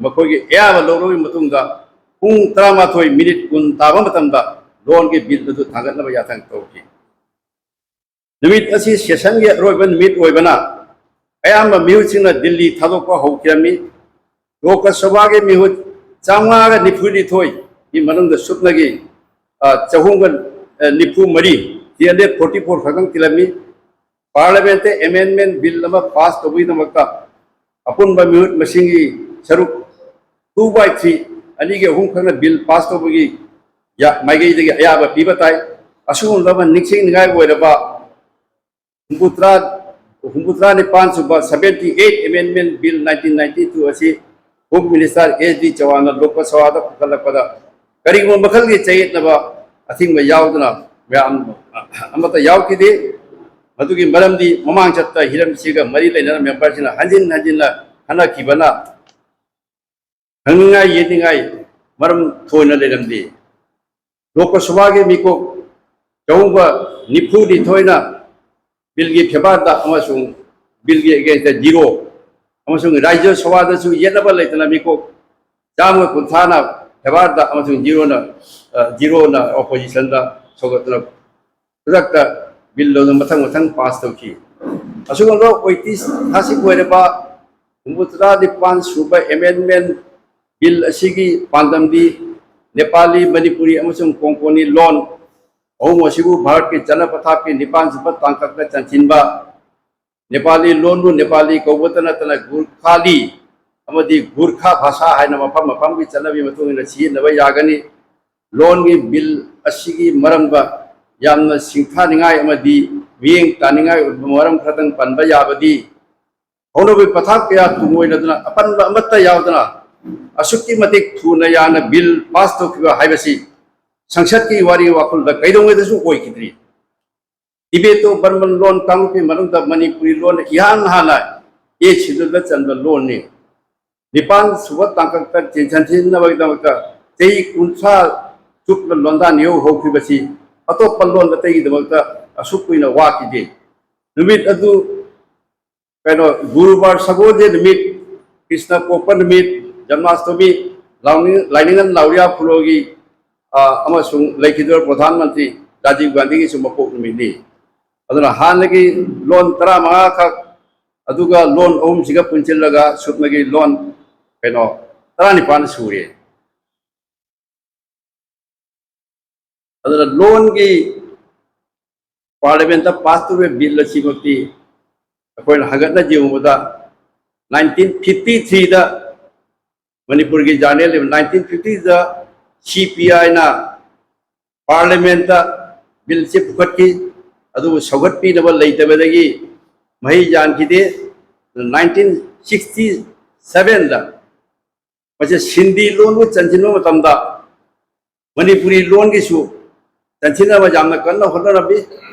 ꯃꯈꯣꯏꯒꯤ ꯑꯌꯥꯕ ꯂꯧꯔꯕ ꯃꯇꯨꯡꯗ ꯄꯨꯡ ꯇꯔꯥꯃꯥꯊꯣꯏ ꯃꯤꯅꯤꯠ ꯀꯨꯟ ꯇꯥꯕ ꯃꯇꯝꯗ ꯂꯣꯟꯒꯤ ꯕꯤꯜ ꯑꯗꯨ ꯊꯥꯡꯒꯠꯅꯕ ꯌꯥꯊꯪ ꯇꯧꯈꯤ꯫ ꯅꯨꯃꯤꯠ ꯑꯁꯤ ꯁꯦꯁꯟꯒꯤ ꯑꯔꯣꯏꯕ ꯅꯨꯃꯤꯠ ꯑꯣꯏꯕꯅ ꯑꯌꯥꯝꯕ ꯃꯤꯍꯨꯠꯁꯤꯡꯅ ꯗꯤꯜꯂꯤ ꯊꯥꯗꯣꯛꯄ ꯍꯧꯈꯤꯔꯝꯃꯤ꯫ ꯂꯣꯛ ꯁꯚꯥꯒꯤ ꯃꯤꯍꯨꯠ ꯆꯥꯝꯃꯉꯥꯒ ꯅꯤꯐꯨꯅꯤꯊꯣꯏꯒꯤ ꯃꯅꯨꯡꯗ ꯁꯨꯞꯅꯒꯤ, ꯑ, ꯆꯍꯨꯝꯒ, ꯑ, ꯅꯤꯐꯨ ꯃꯔꯤ, three hundred forty four ꯈꯛꯇꯪ ꯇꯤꯜꯂꯝꯃꯤ꯫ ꯄꯥꯔꯂꯤꯌꯥꯃꯦꯟꯠꯇ ꯑꯦꯃꯦꯟꯗꯃꯦꯟꯠ ꯕꯤꯜ ꯑꯃ ꯄꯥꯁ ꯇꯧꯕꯒꯤꯗꯃꯛꯇ ꯑꯄꯨꯟꯕ ꯃꯤꯍꯨꯠ ꯃꯁꯤꯡꯒꯤ ꯁꯔꯨꯛ two by three, ꯑꯅꯤꯒꯤ ꯑꯍꯨꯝ ꯈꯛꯅ ꯕꯤꯜ ꯄꯥꯁ ꯇꯧꯕꯒꯤ ꯌꯥ-, ꯃꯥꯏꯀꯩꯗꯒꯤ ꯑꯌꯥꯕ ꯄꯤꯕ ꯇꯥꯏ꯫ ꯑꯁꯤꯒꯨꯝꯂꯕ ꯅꯤꯡꯁꯤꯡꯅꯤꯡꯉꯥꯏ ꯑꯣꯏꯔꯕ ꯍꯨꯝꯐꯨꯇꯔꯥ, ꯍꯨꯝꯐꯨꯇꯔꯥ ꯅꯤꯄꯥꯟ ꯁꯨꯕ seventy eight Amendment Bill nineteen ninety two ꯑꯁꯤ Home Minister S D ꯆꯧꯍꯥꯟꯅ ꯂꯣꯛ ꯁꯚꯥꯗ ꯄꯨꯈꯠꯂꯛꯄꯗ ꯀꯔꯤꯒꯨꯝꯕ ꯃꯈꯜꯒꯤ ꯆꯌꯦꯠꯅꯕ ꯑꯊꯤꯡꯕ ꯌꯥꯎꯗꯅ ꯃꯌꯥꯝ ꯑꯃꯠꯇ ꯌꯥꯎꯈꯤꯗꯦ꯫ ꯃꯗꯨꯒꯤ ꯃꯔꯝꯗꯤ ꯃꯃꯥꯡ ꯆꯠꯇ ꯍꯤꯔꯝꯁꯤꯒ ꯃꯔꯤ ꯂꯩꯅꯅ ꯃꯦꯝꯕꯔꯁꯤꯡꯅ ꯍꯟꯖꯤꯟ ꯍꯟꯖꯤꯟꯅ ꯈꯟꯅꯈꯤꯕꯅ ꯈꯪꯅꯤꯡꯉꯥꯏ ꯌꯦꯠꯅꯤꯡꯉꯥꯏ ꯃꯔꯝ ꯊꯣꯏꯅ ꯂꯩꯔꯝꯗꯦ꯫ ꯂꯣꯛ ꯁꯚꯥꯒꯤ ꯃꯤꯀꯣꯛ ꯆꯍꯨꯝꯒ ꯅꯤꯐꯨ ꯅꯤꯊꯣꯏꯅ ꯕꯤꯜꯒꯤ ꯐꯦꯚꯔꯗ ꯑꯃꯁꯨꯡ ꯕꯤꯜꯒꯤ ꯑꯦꯒꯦꯟꯁꯇ ꯖꯤꯔꯣ, ꯑꯃꯁꯨꯡ ꯔꯥꯖ꯭ꯌ ꯁꯚꯥꯗꯁꯨ ꯌꯦꯠꯅꯕ ꯂꯩꯇꯅ ꯃꯤꯀꯣꯛ ꯆꯥꯝꯃꯒ ꯀꯨꯟꯊ꯭ꯔꯥꯅ ꯐꯦꯚꯔꯗ ꯑꯃꯁꯨꯡ ꯖꯤꯔꯣꯅ, ꯑ, ꯖꯤꯔꯣꯅ ꯑꯣꯄꯣꯖꯤꯁꯟꯗ ꯁꯧꯒꯠꯇꯨꯅ ꯈꯨꯗꯛꯇ ꯕꯤꯜ ꯑꯗꯨ ꯃꯊꯪ ꯃꯊꯪ ꯄꯥꯁ ꯇꯧꯈꯤ꯫ ꯑꯁꯤꯒꯨꯝꯕ ꯑꯣꯏꯇꯤꯍꯥꯁꯤꯛ ꯑꯣꯏꯔꯕ ꯍꯨꯝꯐꯨꯇꯔꯥ ꯅꯤꯄꯥꯟ ꯁꯨꯕ ꯑꯦꯃꯦꯟꯗꯃꯦꯟꯠ ꯕꯤꯜ ꯑꯁꯤꯒꯤ ꯄꯥꯟꯗꯝꯗꯤ ꯅꯦꯄꯥꯂꯤ, ꯃꯅꯤꯄꯨꯔꯤ ꯑꯃꯁꯨꯡ ꯀꯣꯡꯀꯣꯅꯤ ꯂꯣꯟ ꯑꯍꯨꯝ ꯑꯁꯤꯕꯨ ꯚꯥꯔꯠꯀꯤ ꯆꯠꯅ ꯄꯊꯥꯞꯀꯤ ꯅꯤꯄꯥꯟ ꯁꯨꯕ ꯇꯥꯡꯀꯛꯇ ꯆꯟꯁꯤꯟꯕ, ꯅꯦꯄꯥꯂꯤ ꯂꯣꯟꯕꯨ ꯅꯦꯄꯥꯂꯤ ꯀꯧꯕꯇ ꯅꯠꯇꯅ ꯒꯨꯔꯈꯥꯂꯤ ꯑꯃꯗꯤ ꯒꯨꯔꯈꯥ ꯚꯥꯁꯥ ꯍꯥꯏꯅ ꯃꯐꯝ ꯃꯐꯝꯒꯤ ꯆꯠꯅꯕꯤ ꯃꯇꯨꯡ ꯏꯟꯅ ꯁꯤꯖꯤꯟꯅꯕ ꯌꯥꯒꯅꯤ꯫ ꯂꯣꯟꯒꯤ ꯕꯤꯜ ꯑꯁꯤꯒꯤ ꯃꯔꯝꯗ ꯌꯥꯝꯅ ꯁꯤꯡꯊꯥꯅꯤꯡꯉꯥꯏ ꯑꯃꯗꯤ ꯃꯤꯠꯌꯦꯡ ꯇꯥꯅꯤꯡꯉꯥꯏ ꯑꯣꯏꯕ ꯃꯔꯝ ꯈꯔꯗꯪ ꯄꯟꯕ ꯌꯥꯕꯗꯤ, ꯍꯧꯅꯕꯤ ꯄꯊꯥꯞ ꯀꯌꯥ ꯇꯨꯡꯑꯣꯏꯅꯗꯨꯅ ꯑꯄꯟꯕ ꯑꯃꯠꯇ ꯌꯥꯎꯗꯅ ꯑꯁꯨꯛꯀꯤ ꯃꯇꯤꯛ ꯊꯨꯅ ꯌꯥꯡꯅ ꯕꯤꯜ ꯄꯥꯁ ꯇꯧꯈꯤꯕ ꯍꯥꯏꯕꯁꯤ ꯁꯪꯁꯠꯀꯤ ꯋꯥꯔꯤ ꯋꯥꯈꯜꯗ ꯀꯩꯗꯧꯉꯩꯗꯁꯨ ꯑꯣꯏꯈꯤꯗ꯭ꯔꯤ꯫ ꯇꯤꯕꯦꯇꯣ ꯕꯔꯃꯟ ꯂꯣꯟ ꯀꯥꯡꯂꯨꯞꯀꯤ ꯃꯅꯨꯡꯗ ꯃꯅꯤꯄꯨꯔꯤ ꯂꯣꯟꯅ ꯏꯍꯥꯟ ꯍꯥꯟꯅ ꯑꯦꯠ ꯁꯦꯗꯨꯜꯗ ꯆꯟꯕ ꯂꯣꯟꯅꯤ꯫ ꯅꯤꯄꯥꯟ ꯁꯨꯕ ꯇꯥꯡꯀꯛꯇ ꯆꯦꯟꯁꯤꯟꯅꯕꯒꯤꯗꯃꯛꯇ ꯆꯍꯤ ꯀꯨꯟꯊ꯭ꯔꯥ ꯆꯨꯞꯅ ꯂꯣꯟꯗꯥ ꯅꯤꯌꯧ ꯍꯧꯈꯤꯕꯁꯤ ꯑꯇꯣꯞꯄ ꯂꯣꯟ ꯑꯇꯩꯒꯤꯗꯃꯛꯇ ꯑꯁꯨꯛ ꯀꯨꯏꯅ ꯋꯥꯈꯤꯗꯦ꯫ ꯅꯨꯃꯤꯠ ꯑꯗꯨ ꯀꯩꯅꯣ, ꯒꯨꯔꯨꯕꯥꯔ ꯁꯒꯣꯜꯁꯦ ꯅꯨꯃꯤꯠ, ꯀ꯭ꯔꯤꯁꯅ ꯄꯣꯛꯄ ꯅꯨꯃꯤꯠ, ꯖꯟꯃꯥꯁꯇꯃꯤ, ꯂꯥꯎꯅꯤꯡ-, ꯂꯥꯏꯅꯤꯡꯉꯟ ꯂꯥꯎꯔꯤꯌꯥ ꯐꯨꯂꯣꯒꯤ, ꯑ, ꯑꯃꯁꯨꯡ ꯂꯩꯈꯤꯗꯧꯔꯤꯕ ꯄ꯭ꯔꯙꯥꯟ ꯃꯟꯇ꯭ꯔꯤ ꯔꯥꯖꯤꯕ ꯒꯥꯟꯙꯤꯒꯤꯁꯨ ꯃꯄꯣꯛ ꯅꯨꯃꯤꯠꯅꯤ꯫ ꯑꯗꯨꯅ ꯍꯥꯟꯅꯒꯤ ꯂꯣꯟ ꯇꯔꯥꯃꯉꯥ ꯈꯛ, ꯑꯗꯨꯒ ꯂꯣꯟ ꯑꯍꯨꯝꯁꯤꯒ ꯄꯨꯟꯁꯤꯜꯂꯒ ꯁꯨꯞꯅꯒꯤ ꯂꯣꯟ, ꯀꯩꯅꯣ, ꯇꯔꯥꯅꯤꯄꯥꯟ ꯁꯨꯔꯦ꯫ ꯑꯗꯨꯅ ꯂꯣꯟꯒꯤ ꯄꯥꯔꯂꯤꯌꯥꯃꯦꯟꯠꯇ ꯄꯥꯁ ꯇꯧꯔꯤꯕ ꯕꯤꯜ ꯑꯁꯤꯃꯛꯇꯤ ꯑꯩꯈꯣꯏꯅ ꯍꯪꯒꯠꯅ ꯌꯦꯡꯕꯗ, ꯅꯥꯏꯟꯇꯤꯟ ꯐꯤꯐꯇꯤ ꯊ꯭ꯔꯤꯗ ꯃꯅꯤꯄꯨꯔꯒꯤ ꯖꯔꯅꯦꯜ ꯅꯥꯏꯟꯇꯤꯟ ꯐꯤꯐꯇꯤꯗ ꯁꯤ ꯄꯤ ꯑꯥꯏꯅ ꯄꯥꯔꯂꯤꯌꯥꯃꯦꯟꯠꯇ ꯕꯤꯜꯁꯤ ꯄꯨꯈꯠꯈꯤ꯫ ꯑꯗꯨꯕꯨ ꯁꯧꯒꯠꯄꯤꯅꯕ ꯂꯩꯇꯕꯗꯒꯤ ꯃꯍꯩ ꯌꯥꯟꯈꯤꯗꯦ꯫ ꯅꯥꯏꯟꯇꯤꯟ ꯁꯤꯛꯁꯇꯤ ꯁꯚꯦꯟꯗ ꯃꯁꯤ ꯁꯤꯟꯗꯤ ꯂꯣꯟꯕꯨ ꯆꯟꯁꯤꯟꯕ ꯃꯇꯝꯗ ꯃꯅꯤꯄꯨꯔꯤ ꯂꯣꯟꯒꯤꯁꯨ ꯆꯟꯁꯤꯟꯅꯕ ꯌꯥꯝꯅ ꯀꯟꯅ ꯍꯣꯠꯅꯔꯝꯃꯤ꯫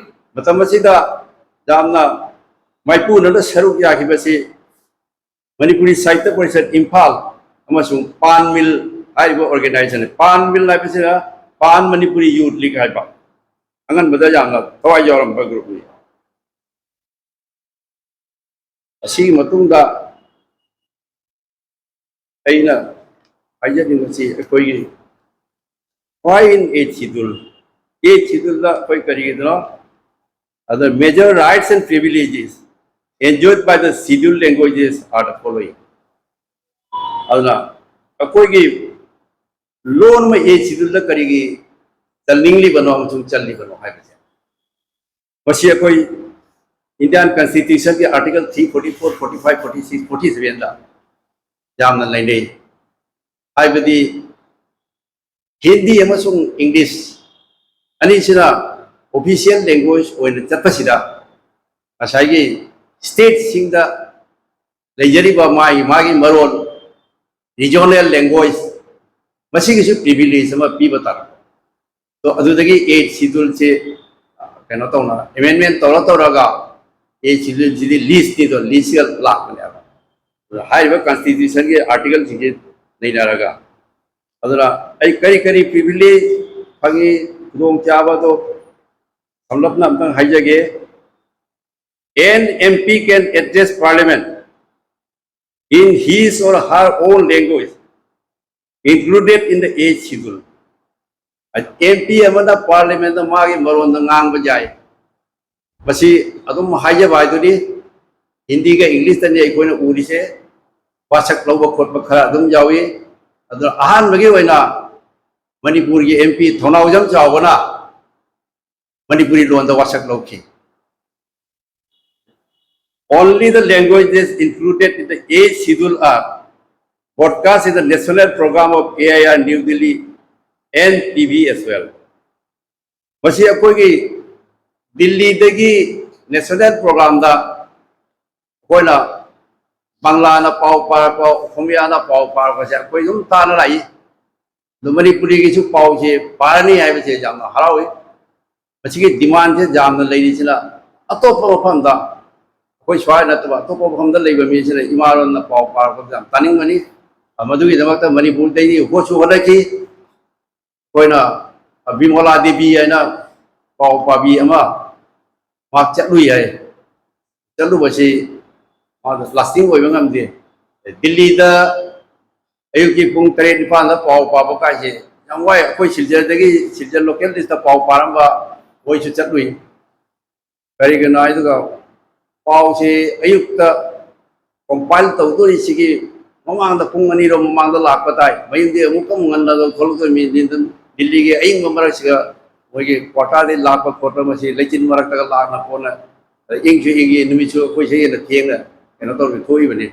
ꯃꯇꯝ ꯑꯁꯤꯗ ꯌꯥꯝꯅ ꯃꯥꯏꯄꯨꯅꯅ ꯁꯔꯨꯛ ꯌꯥꯈꯤꯕꯁꯤ ꯃꯅꯤꯄꯨꯔꯤ ꯁꯥꯍꯤꯇ꯭ꯌ ꯄꯔꯤꯁꯠ ꯏꯝꯐꯥꯜ ꯑꯃꯁꯨꯡ ꯄꯥꯟ ꯃꯤꯜ ꯍꯥꯏꯔꯤꯕ ꯑꯣꯔꯒꯅꯥꯏꯖꯦꯁꯟ, ꯄꯥꯟ ꯃꯤꯜ ꯍꯥꯏꯕꯁꯤꯅ ꯄꯥꯟ ꯃꯅꯤꯄꯨꯔꯤ ꯌꯨꯠ ꯂꯤꯒ ꯍꯥꯏꯕ ꯑꯉꯟꯕꯗ ꯌꯥꯝꯅ ꯊꯋꯥꯏ ꯌꯥꯎꯔꯝꯕ ꯒ꯭ꯔꯨꯞꯅꯤ꯫ ꯑꯁꯤꯒꯤ ꯃꯇꯨꯡꯗ ꯑꯩꯅ ꯍꯥꯏꯖꯅꯤꯡꯕꯁꯤ ꯑꯩꯈꯣꯏꯒꯤ why in eighth schedule? Eighth scheduleꯗ ꯑꯩꯈꯣꯏ ꯀꯔꯤꯒꯤꯅꯣ? ꯑꯗ major rights and privileges enjoyed by the scheduled languages are the following. ꯑꯗꯨꯅ ꯑꯩꯈꯣꯏꯒꯤ ꯂꯣꯟ ꯑꯃ eighth scheduleꯗ ꯀꯔꯤꯒꯤ ꯆꯟꯅꯤꯡꯂꯤꯕꯅꯣ ꯑꯃꯁꯨꯡ ꯆꯜꯂꯤꯕꯅꯣ ꯍꯥꯏꯕꯁꯦ, ꯃꯁꯤ ꯑꯩꯈꯣꯏ Indian Constitutionꯒꯤ Article three forty four, forty five, forty six, forty sevenꯗ ꯌꯥꯝꯅ ꯂꯩꯅꯩ꯫ ꯍꯥꯏꯕꯗꯤ ꯍꯤꯟꯗꯤ ꯑꯃꯁꯨꯡ ꯏꯪꯂꯤꯁ ꯑꯅꯤꯁꯤꯅ official language ꯑꯣꯏꯅ ꯆꯠꯄꯁꯤꯗ, ꯉꯁꯥꯏꯒꯤ stateꯁꯤꯡꯗ ꯂꯩꯖꯔꯤꯕ ꯃꯥꯒꯤ ꯃꯥꯒꯤ ꯃꯔꯣꯟ, regional language, ꯃꯁꯤꯒꯤꯁꯨ privilege ꯑꯃ ꯄꯤꯕ ꯇꯥꯔꯛꯄ꯫ ꯑꯗꯣ ꯑꯗꯨꯗꯒꯤ eighth scheduleꯁꯦ, ꯑ, ꯀꯩꯅꯣ ꯇꯧꯅ amendment ꯇꯧꯔ ꯇꯧꯔꯒ eighth scheduleꯁꯤꯗꯤ listꯅꯤꯗꯣ, listꯀ ꯂꯥꯛꯄꯅꯦꯕ꯫ ꯑꯗꯨꯅ ꯍꯥꯏꯔꯤꯕ Constitutionꯒꯤ articleꯁꯤꯡꯁꯦ ꯅꯩꯅꯔꯒ, ꯑꯗꯨꯅ ꯑꯩ ꯀꯔꯤ ꯀꯔꯤ privilege ꯐꯪꯉꯤ, ꯈꯨꯗꯣꯡꯆꯥꯕꯗꯣ ꯁꯝꯂꯞꯅ ꯑꯝꯇꯪ ꯍꯥꯏꯖꯒꯦ꯫ An M P can address Parliament in his or her own language included in the eighth schedule. M P ꯑꯃꯅ Parliamentꯇ ꯃꯥꯒꯤ ꯃꯔꯣꯟꯗ ꯉꯥꯡꯕ ꯌꯥꯏ꯫ ꯃꯁꯤ ꯑꯗꯨꯝ ꯍꯥꯏꯖꯕ ꯍꯥꯏꯗꯨꯅꯤ꯫ ꯍꯤꯟꯗꯤꯒ ꯏꯪꯂꯤꯁꯇꯅꯤ ꯑꯩꯈꯣꯏꯅ ꯎꯔꯤꯁꯦ꯫ ꯋꯥꯁꯛ ꯂꯧꯕ ꯈꯣꯠꯄ ꯈꯔ ꯑꯗꯨꯝ ꯌꯥꯎꯏ꯫ ꯑꯗꯨꯅ ꯑꯍꯥꯟꯕꯒꯤ ꯑꯣꯏꯅ ꯃꯅꯤꯄꯨꯔꯒꯤ ꯑꯦꯝ ꯄꯤ ꯊꯧꯅꯥꯎꯖꯝ ꯆꯥꯎꯕꯅ ꯃꯅꯤꯄꯨꯔꯤ ꯂꯣꯟꯗ ꯋꯥꯁꯛ ꯂꯧꯈꯤ꯫ Only the languages included in the eighth schedule are broadcast in the national program of A I R New Delhi and T V as well. ꯃꯁꯤ ꯑꯩꯈꯣꯏꯒꯤ ꯗꯤꯜꯂꯤꯗꯒꯤ ꯅꯦꯁꯅꯦꯜ ꯄ꯭ꯔꯣꯒ꯭ꯔꯥꯝꯗ ꯑꯩꯈꯣꯏꯅ ꯕꯪꯂꯥꯅ ꯄꯥꯎ ꯄꯥꯔꯛꯄ, ꯑꯣꯈꯣꯃꯤꯌꯥꯅ ꯄꯥꯎ ꯄꯥꯔꯛꯄꯁꯦ ꯑꯩꯈꯣꯏ ꯑꯗꯨꯝ ꯇꯥꯅ ꯂꯥꯛꯏ꯫ ꯑꯗꯨ ꯃꯅꯤꯄꯨꯔꯤꯒꯤꯁꯨ ꯄꯥꯎꯁꯦ ꯄꯥꯔꯅꯤ ꯍꯥꯏꯕꯁꯦ ꯌꯥꯝꯅ ꯍꯔꯥꯎꯏ꯫ ꯃꯁꯤꯒꯤ ꯗꯤꯃꯥꯟꯁꯦ ꯌꯥꯝꯅ ꯂꯩꯔꯤꯁꯤꯅ ꯑꯇꯣꯞꯄ ꯃꯐꯝꯗ, ꯑꯩꯈꯣꯏ ꯁ꯭ꯋꯥꯏ ꯅꯠꯇꯕ ꯑꯇꯣꯞꯄ ꯃꯐꯝꯗ ꯂꯩꯕ ꯃꯤꯁꯤꯅ ꯏꯃꯥꯂꯣꯟꯅ ꯄꯥꯎ ꯄꯥꯔꯛꯄꯁꯦ ꯌꯥꯝ ꯇꯥꯅꯤꯡꯕꯅꯤ꯫ ꯃꯗꯨꯒꯤꯗꯃꯛꯇ ꯃꯅꯤꯄꯨꯔꯗꯒꯤ ꯍꯣꯠꯁꯨ ꯍꯣꯠꯅꯈꯤ꯫ ꯑꯩꯈꯣꯏꯅ ꯕꯤꯃꯣꯂꯥ ꯗꯦꯕꯤ ꯍꯥꯏꯅ ꯄꯥꯎ ꯄꯥꯕꯤ ꯑꯃ ꯃꯍꯥꯛ ꯆꯠꯂꯨꯏ ꯍꯥꯏ꯫ ꯆꯠꯂꯨꯕꯁꯤ ꯃꯥꯗꯣ ꯂꯥꯁꯇꯤꯡ ꯑꯣꯏꯕ ꯉꯝꯗꯦ꯫ ꯗꯤꯜꯂꯤꯗ ꯑꯌꯨꯛꯀꯤ ꯄꯨꯡ ꯇꯔꯦꯠ ꯅꯤꯄꯥꯟꯗ ꯄꯥꯎ ꯄꯥꯕ ꯀꯥꯏꯁꯦ ꯌꯥꯝ ꯋꯥꯏ꯫ ꯑꯩꯈꯣꯏ ꯁꯤꯜꯆꯔꯗꯒꯤ, ꯁꯤꯜꯆꯔ ꯂꯣꯀꯦꯜ ꯅ꯭ꯌꯨꯁꯇ ꯄꯥꯎ ꯄꯥꯔꯝꯕ ꯃꯣꯏꯁꯨ ꯆꯠꯂꯨꯏ꯫ ꯀꯔꯤꯒꯤꯅꯣ ꯍꯥꯏꯗꯨꯒ ꯄꯥꯎꯁꯦ ꯑꯌꯨꯛꯇ ꯀꯝꯄꯥꯏꯜ ꯇꯧꯗꯣꯔꯤꯁꯤꯒꯤ ꯃꯃꯥꯡꯗ, ꯄꯨꯡ ꯑꯅꯤꯔꯣꯝ ꯃꯃꯥꯡꯗ ꯂꯥꯛꯄ ꯇꯥꯏ꯫ ꯃꯌꯨꯝꯗꯤ ꯑꯃꯨꯛꯀ ꯑꯃꯨꯛ ꯉꯟꯅ ꯂꯧꯊꯣꯛꯂꯛꯇꯣꯏ ꯃꯤ ꯗꯤꯜꯂꯤꯒꯤ ꯑꯏꯪꯕ ꯃꯔꯛꯁꯤꯒ ꯃꯣꯏꯒꯤ ꯀ꯭ꯋꯥꯇꯔꯗꯒꯤ ꯂꯥꯛꯄ ꯈꯣꯠꯄ, ꯃꯁꯤ ꯂꯩꯆꯤꯟ ꯃꯔꯛꯇꯒ ꯂꯥꯛꯅ ꯈꯣꯠꯅ ꯏꯪꯁꯨ ꯏꯪꯉꯤ, ꯅꯨꯃꯤꯠꯁꯨ ꯑꯩꯈꯣꯏꯁꯦ ꯍꯦꯟꯅ ꯊꯦꯡꯅ ꯀꯩꯅꯣ ꯇꯧꯔꯤ ꯊꯣꯛꯏꯕꯅꯤ꯫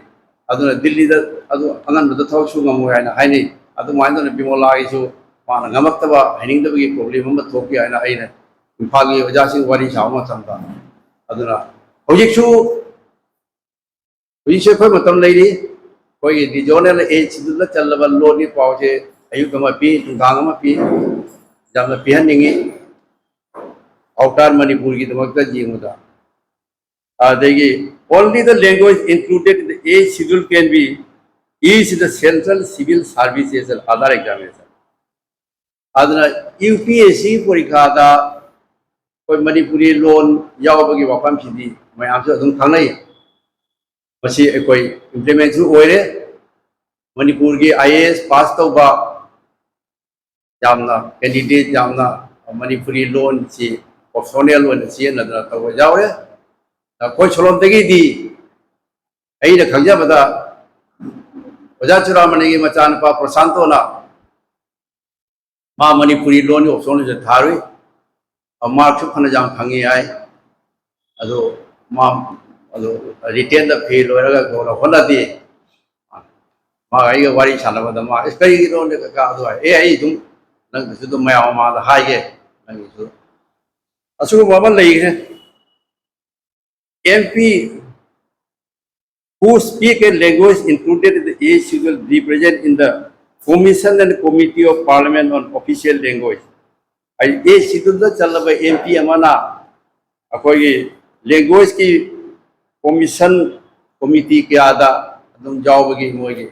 ꯑꯗꯨꯅ ꯗꯤꯜꯂꯤꯗ ꯑꯗꯨ ꯑꯉꯟꯕꯗ ꯊꯕꯛ ꯁꯨ ꯉꯝꯃꯣꯏ ꯍꯥꯏꯅ ꯍꯥꯏꯅꯩ꯫ ꯑꯗꯨꯃꯥꯏꯅ ꯇꯧꯗꯅ ꯕꯤꯃꯣꯂꯥꯒꯤꯁꯨ ꯃꯥꯅ ꯉꯝꯃꯛꯇꯕ, ꯍꯩꯅꯤꯡꯗꯕꯒꯤ ꯄ꯭ꯔꯣꯕ꯭ꯂꯦꯝ ꯑꯃ ꯊꯣꯛꯈꯤ ꯍꯥꯏꯅ ꯑꯩꯅ ꯏꯝꯐꯥꯜꯒꯤ ꯑꯣꯖꯥꯁꯤꯡ ꯋꯥꯔꯤ ꯁꯥꯕ ꯃꯇꯝꯗ꯫ ꯑꯗꯨꯅ ꯍꯧꯖꯤꯛꯁꯨ, ꯍꯧꯖꯤꯛꯁꯨ ꯑꯩꯈꯣꯏ ꯃꯇꯝ ꯂꯩꯔꯤ꯫ ꯑꯩꯈꯣꯏꯒꯤ ꯔꯤꯖꯅꯦꯜ ꯑꯦꯠ ꯁꯤꯗꯨꯜꯗ ꯆꯜꯂꯕ ꯂꯣꯟꯒꯤ ꯄꯥꯎꯁꯦ ꯑꯌꯨꯛ ꯑꯃ ꯄꯤ, ꯅꯨꯡꯗꯥꯡ ꯑꯃ ꯄꯤ, ꯌꯥꯝꯅ ꯄꯤꯍꯟꯅꯤꯡꯉꯤ꯫ ꯑꯥꯎꯇꯔ ꯃꯅꯤꯄꯨꯔꯒꯤꯗꯃꯛꯇ ꯌꯦꯡꯕꯗ꯫ ꯑꯗꯒꯤ, only the language included in the eighth schedule can be used in the central civil services and other examination. ꯑꯗꯨꯅ ꯌꯨ ꯄꯤ ꯑꯦꯁ ꯁꯤ ꯄꯔꯤꯈꯥꯗ ꯑꯩꯈꯣꯏ ꯃꯅꯤꯄꯨꯔꯤ ꯂꯣꯟ ꯌꯥꯎꯕꯒꯤ ꯋꯥꯐꯝꯁꯤꯗꯤ ꯃꯌꯥꯝꯁꯨ ꯑꯗꯨꯝ ꯈꯪꯅꯩ꯫ ꯃꯁꯤ ꯑꯩꯈꯣꯏ ꯏꯝꯄ꯭ꯂꯤꯃꯦꯟꯁꯨ ꯑꯣꯏꯔꯦ꯫ ꯃꯅꯤꯄꯨꯔꯒꯤ ꯑꯥꯏ ꯑꯦ ꯑꯦꯁ ꯄꯥꯁ ꯇꯧꯕ ꯌꯥꯝꯅ, ꯀꯦꯟꯗꯤꯗꯦꯠ ꯌꯥꯝꯅ ꯃꯅꯤꯄꯨꯔꯤ ꯂꯣꯟꯁꯤ ꯑꯣꯞꯁꯅꯦꯜ ꯑꯣꯏꯅ ꯁꯤꯖꯤꯟꯅꯗꯅ ꯇꯧꯕ ꯌꯥꯎꯔꯦ꯫ ꯑꯩꯈꯣꯏ ꯁꯣꯂꯣꯝꯗꯒꯤꯗꯤ ꯑꯩꯅ ꯈꯪꯖꯕꯗ ꯑꯣꯖꯥ ꯆꯨꯔꯥꯃꯅꯤꯒꯤ ꯃꯆꯥꯅꯨꯄꯥ ꯄ꯭ꯔꯁꯥꯟꯇꯣꯅ ꯃꯥ ꯃꯅꯤꯄꯨꯔꯤ ꯂꯣꯟꯒꯤ ꯑꯣꯞꯁꯟꯁꯦ ꯊꯥꯔꯨꯏ꯫ ꯃꯥꯔꯛꯁꯨ ꯐꯅ ꯌꯥꯝ ꯐꯪꯉꯤ ꯍꯥꯏ꯫ ꯑꯗꯨ ꯃꯥ ꯑꯗꯨ ꯔꯤꯇꯦꯟꯗ ꯐꯦꯜ ꯑꯣꯏꯔꯒ ꯀꯣꯟꯅ ꯍꯣꯠꯅꯗꯦ꯫ ꯃꯥꯒ ꯑꯩꯒ ꯋꯥꯔꯤ ꯁꯥꯟꯅꯕꯗ ꯃꯥ, "ꯑꯦ, ꯀꯔꯤꯒꯤꯅꯣꯅꯦ ꯀꯀꯥ?" ꯑꯗꯨ ꯍꯥꯏ꯫ "ꯑꯦ, ꯑꯩ ꯑꯗꯨꯝ ꯅꯪꯒꯤꯁꯨ ꯑꯗꯨꯝ ꯃꯌꯥꯝ ꯃꯃꯥꯡꯗ ꯍꯥꯏꯒꯦ, ꯅꯪꯒꯤꯁꯨ ꯑꯁꯤꯒꯨꯝꯕ ꯑꯃ ꯂꯩꯈ꯭ꯔꯦ꯫ M P who speak a language included in the Eighth Schedule represent in the Commission and Committee of Parliament on Official Language." ꯑꯩ Eighth Schedule ꯗ ꯆꯜꯂꯕ M P ꯑꯃꯅ ꯑꯩꯈꯣꯏꯒꯤ language ꯀꯤ commission, committee ꯀꯌꯥꯗ ꯑꯗꯨꯝ ꯌꯥꯎꯕꯒꯤ ꯃꯣꯏꯒꯤ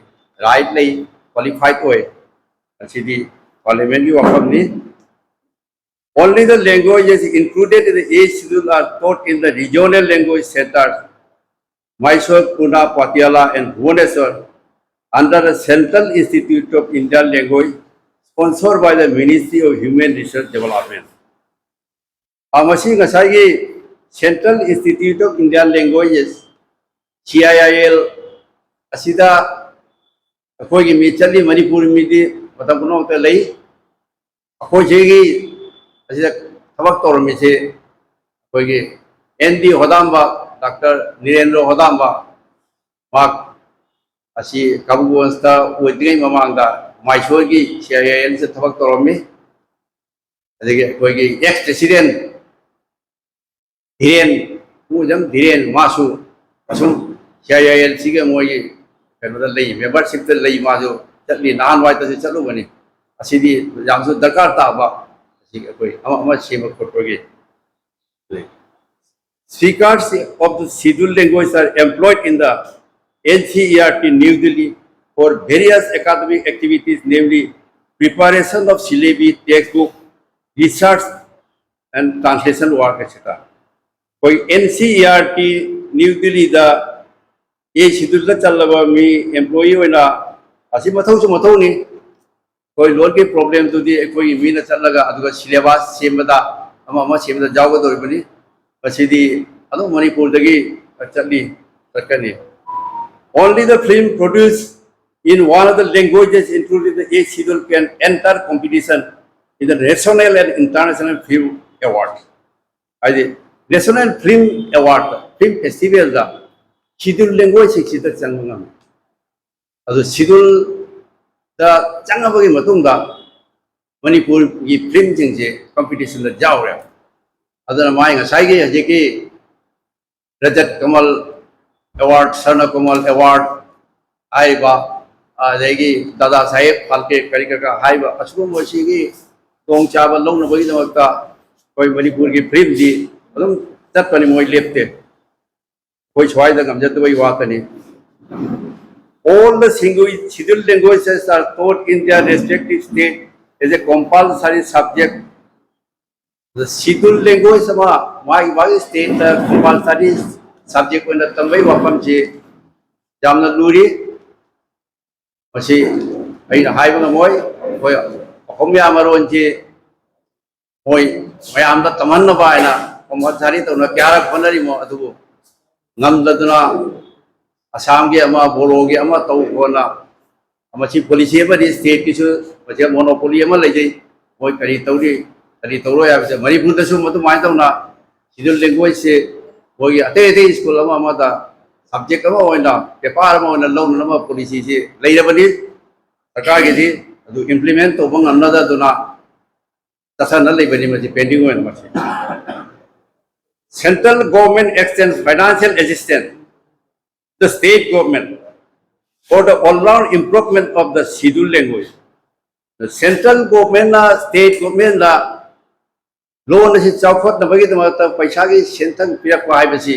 right ꯂꯩ, qualified ꯑꯣꯏ꯫ ꯑꯁꯤꯗꯤ Parliament ꯀꯤ ꯋꯥꯐꯝꯅꯤ꯫ Only the languages included in the Eighth Schedule are taught in the regional language centers, Mysore, Pune, Patiala, and Bhubaneswar, under the Central Institute of Indian Language, sponsored by the Ministry of Human Resource Development. ꯑ, ꯃꯁꯤ ꯉꯁꯥꯏꯒꯤ Central Institute of Indian Languages, C I I L, ꯑꯁꯤꯗ ꯑꯩꯈꯣꯏꯒꯤ ꯃꯤ ꯆꯠꯂꯤ, ꯃꯅꯤꯄꯨꯔꯤ ꯃꯤꯗꯤ ꯃꯇꯝ ꯄꯨꯝꯅꯃꯛꯇ ꯂꯩ꯫ ꯑꯩꯈꯣꯏ ꯁꯤꯒꯤ ꯑꯁꯤꯗ ꯊꯕꯛ ꯇꯧꯔꯝꯃꯤꯁꯦ ꯑꯩꯈꯣꯏꯒꯤ N D ꯍꯣꯗꯥꯝꯕ, Doctor ꯅꯤꯔꯦꯟꯗ꯭ꯔ ꯍꯣꯗꯥꯝꯕ, ꯃꯍꯥꯛ ꯑꯁꯤ ꯀꯥꯕꯨꯒꯣꯟꯁꯇ ꯑꯣꯏꯗ꯭ꯔꯤꯉꯩ ꯃꯃꯥꯡꯗ ꯃꯥꯏꯁꯣꯔꯒꯤ C I I L ꯁꯤꯗ ꯊꯕꯛ ꯇꯧꯔꯝꯃꯤ꯫ ꯑꯗꯒꯤ ꯑꯩꯈꯣꯏꯒꯤ ex president ꯙꯤꯔꯦꯟ, ꯈꯣꯡꯎꯖꯝ ꯙꯤꯔꯦꯟ, ꯃꯥꯁꯨ ꯑꯁꯨꯝ C I I L ꯁꯤꯒ ꯃꯣꯏꯒꯤ ꯀꯩꯅꯣꯗ ꯂꯩ, membership ꯇ ꯂꯩ, ꯃꯥꯁꯨ ꯆꯠꯂꯤ, ꯅꯍꯥꯟꯋꯥꯏꯗꯁꯨ ꯆꯠꯂꯨꯕꯅꯤ꯫ ꯑꯁꯤꯗꯤ ꯌꯥꯝꯁꯨ ꯗꯔꯀꯥꯔ ꯇꯥꯕ, ꯑꯁꯤ ꯑꯩꯈꯣꯏ ꯑꯃ ꯑꯃ ꯁꯦꯝꯕ ꯈꯣꯠꯄꯒꯤ꯫ Speakers of the scheduled language are employed in the N C E R T New Delhi for various academic activities, namely preparation of syllabi, textbook, research and translation work, et cetera. ꯑꯩꯈꯣꯏ N C E R T New Delhi ꯗ Eighth Schedule ꯗ ꯆꯜꯂꯕ ꯃꯤ employee ꯑꯣꯏꯅ ꯑꯁꯤ ꯃꯊꯧꯁꯨ ꯃꯊꯧꯅꯤ꯫ ꯑꯩꯈꯣꯏ ꯂꯣꯟꯒꯤ problem ꯗꯨꯗꯤ ꯑꯩꯈꯣꯏꯒꯤ ꯃꯤꯅ ꯆꯠꯂꯒ ꯑꯗꯨꯒ syllabus ꯁꯦꯝꯕꯗ, ꯑꯃ ꯑꯃ ꯁꯦꯝꯕꯗ ꯌꯥꯎꯒꯗꯧꯔꯤꯕꯅꯤ꯫ ꯃꯁꯤꯗꯤ ꯑꯗꯨꯝ ꯃꯅꯤꯄꯨꯔꯗꯒꯤ ꯆꯠꯂꯤ, ꯆꯠꯀꯅꯤ꯫ Only the film produce in one of the languages included the eighth schedule can enter competition in the national and international film award. ꯍꯥꯏꯗꯤ, national film award, film festivalꯗ schedule languageꯁꯤꯡꯁꯤꯗ ꯆꯪꯕ ꯉꯝꯃꯤ꯫ ꯑꯗꯨ schedule ꯆꯪꯉꯕꯒꯤ ꯃꯇꯨꯡꯗ ꯃꯅꯤꯄꯨꯔꯒꯤ filmꯁꯤꯡꯁꯦ competitionꯗ ꯌꯥꯎꯔꯦ꯫ ꯑꯗꯨꯅ ꯃꯥꯏ ꯉꯁꯥꯏꯒꯤ ꯍꯧꯖꯤꯛꯀꯤ ꯔꯖꯠ ꯀꯃꯜ award, ꯁꯔꯅ ꯀꯃꯜ award ꯍꯥꯏꯔꯤꯕ, ꯑꯗꯒꯤ ꯗꯥꯗꯥ ꯁꯥꯍꯦꯕ ꯐꯥꯜꯀꯦ ꯀꯔꯤ ꯀꯔꯥ ꯍꯥꯏꯔꯤꯕ, ꯑꯁꯤꯒꯨꯝꯕꯁꯤꯒꯤ ꯈꯨꯗꯣꯡꯆꯥꯕ ꯂꯧꯅꯕꯒꯤꯗꯃꯛꯇ ꯑꯩꯈꯣꯏ ꯃꯅꯤꯄꯨꯔꯒꯤ filmꯗꯤ ꯑꯗꯨꯝ ꯆꯠꯄꯅꯤ, ꯃꯣꯏ ꯂꯦꯞꯇꯦ꯫ ꯑꯩꯈꯣꯏ ꯁ꯭ꯋꯥꯏꯗ ꯉꯝꯖꯗꯕꯒꯤ ꯋꯥꯇꯅꯤ꯫ All the single scheduled languages are taught in their respective state as a compulsory subject꯫ Scheduled language ꯑꯃ ꯃꯥꯒꯤ ꯃꯥꯒꯤ stateꯇ compulsory subject ꯑꯣꯏꯅ ꯇꯝꯕꯒꯤ ꯋꯥꯐꯝꯁꯤ ꯌꯥꯝꯅ ꯂꯨꯔꯤ꯫ ꯃꯁꯤ ꯑꯩꯅ ꯍꯥꯏꯕ ꯉꯝꯃꯣꯏ꯫ ꯑꯩꯈꯣꯏ ꯑꯍꯨꯝꯌꯥ ꯃꯔꯣꯟꯁꯤ ꯃꯣꯏ ꯃꯌꯥꯝꯗ ꯇꯝꯍꯟꯅꯕ ꯍꯥꯏꯅ compulsory ꯇꯧꯅ ꯀꯌꯥꯔꯛ ꯍꯣꯠꯅꯔꯤꯃꯣ, ꯑꯗꯨꯕꯨ ꯉꯝꯗꯗꯅ ꯑꯁꯥꯝꯒꯤ ꯑꯃ, ꯕꯣꯔꯣꯒꯤ ꯑꯃ ꯇꯧ ꯈꯣꯠꯅ, ꯃꯁꯤ policy ꯑꯃꯗꯤ stateꯀꯤꯁꯨ ꯃꯁꯤ monopoly ꯑꯃ ꯂꯩꯖꯩ꯫ ꯃꯣꯏ ꯀꯔꯤ ꯇꯧꯔꯤ, ꯀꯔꯤ ꯇꯧꯔꯣꯏ ꯍꯥꯏꯕꯁꯦ ꯃꯅꯤꯄꯨꯔꯗꯁꯨ ꯃꯗꯨꯃꯥꯏꯅ ꯇꯧꯅ scheduled languageꯁꯦ ꯑꯩꯈꯣꯏꯒꯤ ꯑꯇꯩ ꯑꯇꯩ school ꯑꯃ ꯑꯃꯗ subject ꯑꯃ ꯑꯣꯏꯅ, paper ꯑꯃ ꯑꯣꯏꯅ ꯂꯧꯅꯅꯕ policyꯁꯤ ꯂꯩꯔꯕꯅꯤ ꯁꯔꯀꯥꯔꯒꯤꯗꯤ꯫ ꯑꯗꯨ implement ꯇꯧꯕ ꯉꯝꯅꯗꯗꯨꯅ ꯆꯠꯊꯅ ꯂꯩꯕꯅꯤ꯫ ꯃꯁꯤ pending ꯑꯣꯏꯅ ꯃꯁꯤ Central Government extends financial assistance the state government for the all-round improvement of the scheduled language. The central governmentꯅ state governmentꯗ ꯂꯣꯟ ꯑꯁꯤ ꯆꯥꯎꯈꯠꯅꯕꯒꯤꯗꯃꯛꯇ ꯄꯩꯁꯥꯒꯤ ꯁꯦꯟꯊꯪ ꯄꯤꯔꯛꯄ ꯍꯥꯏꯕꯁꯤ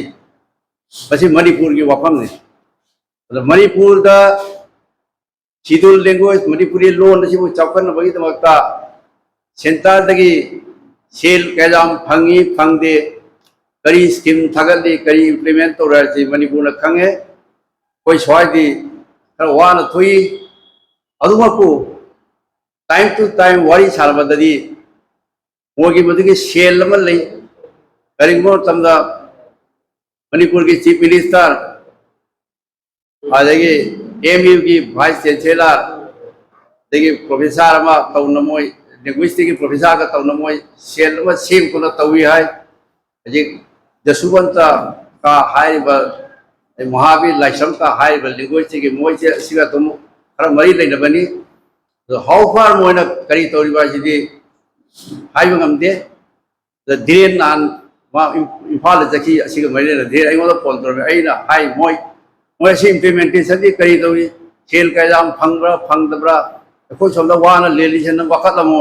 ꯃꯁꯤ ꯃꯅꯤꯄꯨꯔꯒꯤ ꯋꯥꯐꯝꯅꯤ꯫ ꯑꯗ ꯃꯅꯤꯄꯨꯔꯗ scheduled language, ꯃꯅꯤꯄꯨꯔꯤ ꯂꯣꯟ ꯑꯁꯤꯕꯨ ꯆꯥꯎꯈꯠꯅꯕꯒꯤꯗꯃꯛꯇ centreꯗꯒꯤ ꯁꯦꯜ ꯀꯌꯥꯝ ꯐꯪꯉꯤ ꯐꯪꯗꯦ, ꯀꯔꯤ scheme ꯊꯥꯒꯠꯂꯤ, ꯀꯔꯤ implement ꯇꯧꯔꯦ ꯍꯥꯏꯕꯁꯤ ꯃꯅꯤꯄꯨꯔꯅ ꯈꯪꯉꯦ꯫ ꯑꯩꯈꯣꯏ ꯁ꯭ꯋꯥꯏꯗꯤ ꯈꯔ ꯋꯥꯅ ꯊꯣꯛꯏ꯫ ꯑꯗꯨꯃꯛꯄꯨ time to time ꯋꯥꯔꯤ ꯁꯥꯟꯅꯕꯗꯗꯤ ꯃꯣꯏꯒꯤ ꯃꯗꯨꯒꯤ ꯁꯦꯜ ꯑꯃ ꯂꯩ꯫ ꯀꯔꯤꯒꯨꯝꯕ ꯃꯇꯝꯗ ꯃꯅꯤꯄꯨꯔꯒꯤ chief minister ꯑꯗꯒꯤ ꯑꯦꯝ ꯌꯨꯒꯤ ꯚꯥꯏꯁ ꯆꯦꯟꯁꯦꯂꯔ, ꯑꯗꯒꯤ ꯄ꯭ꯔꯣꯐꯦꯁꯥꯔ ꯑꯃ ꯇꯧꯅ ꯃꯣꯏ, ꯂꯦꯡꯒ꯭ꯋꯦꯖꯇꯒꯤ ꯄ꯭ꯔꯣꯐꯦꯁꯥꯔꯒ ꯇꯧꯅ ꯃꯣꯏ ꯁꯦꯜ ꯑꯃ ꯁꯦꯝ ꯈꯣꯠꯅ ꯇꯧꯏ ꯍꯥꯏ꯫ ꯍꯧꯖꯤꯛ ꯖꯁꯨꯕꯟꯇ ꯀ ꯍꯥꯏꯔꯤꯕ, ꯃꯍꯥꯕꯤꯔ ꯂꯥꯏꯁ꯭ꯔꯝ ꯀ ꯍꯥꯏꯔꯤꯕ ꯂꯦꯡꯒ꯭ꯋꯦꯖꯁꯤꯒꯤ ꯃꯣꯏꯁꯦ ꯑꯁꯤꯒ ꯑꯗꯨꯝ ꯈꯔ ꯃꯔꯤ ꯂꯩꯅꯕꯅꯤ꯫ ꯑꯗꯣ ꯍꯥꯎ ꯐꯥꯔ ꯃꯣꯏꯅ ꯀꯔꯤ ꯇꯧꯔꯤꯕ ꯍꯥꯏꯁꯤꯗꯤ ꯍꯥꯏꯕ ꯉꯝꯗꯦ꯫ ꯑꯗ ꯙꯤꯔꯦꯟ ꯅꯍꯥꯟ ꯃꯥ ꯏꯝ-, ꯏꯝꯐꯥꯜꯗ ꯆꯠꯈꯤ, ꯑꯁꯤꯒ ꯃꯔꯤ ꯂꯩꯅꯅ ꯙꯤꯔꯦꯟ ꯑꯩꯉꯣꯟꯗ ꯐꯣꯟ ꯇꯧꯔꯝꯃꯤ꯫ ꯑꯩꯅ ꯍꯥꯏ, ꯃꯣꯏ, ꯃꯣꯏ ꯑꯁꯤ ꯏꯝꯄ꯭ꯂꯤꯃꯦꯟꯇꯦꯁꯟꯗꯤ ꯀꯔꯤ ꯇꯧꯔꯤ, ꯁꯦꯜ ꯀꯌꯥꯝ ꯐꯪꯕ꯭ꯔꯥ ꯐꯪꯗꯕ꯭ꯔꯥ, ꯑꯩꯈꯣꯏ ꯁꯣꯝꯗ ꯋꯥꯅ ꯂꯦꯜꯂꯤꯁꯦ ꯅꯪ ꯋꯥꯀꯠꯂꯝꯃꯣ,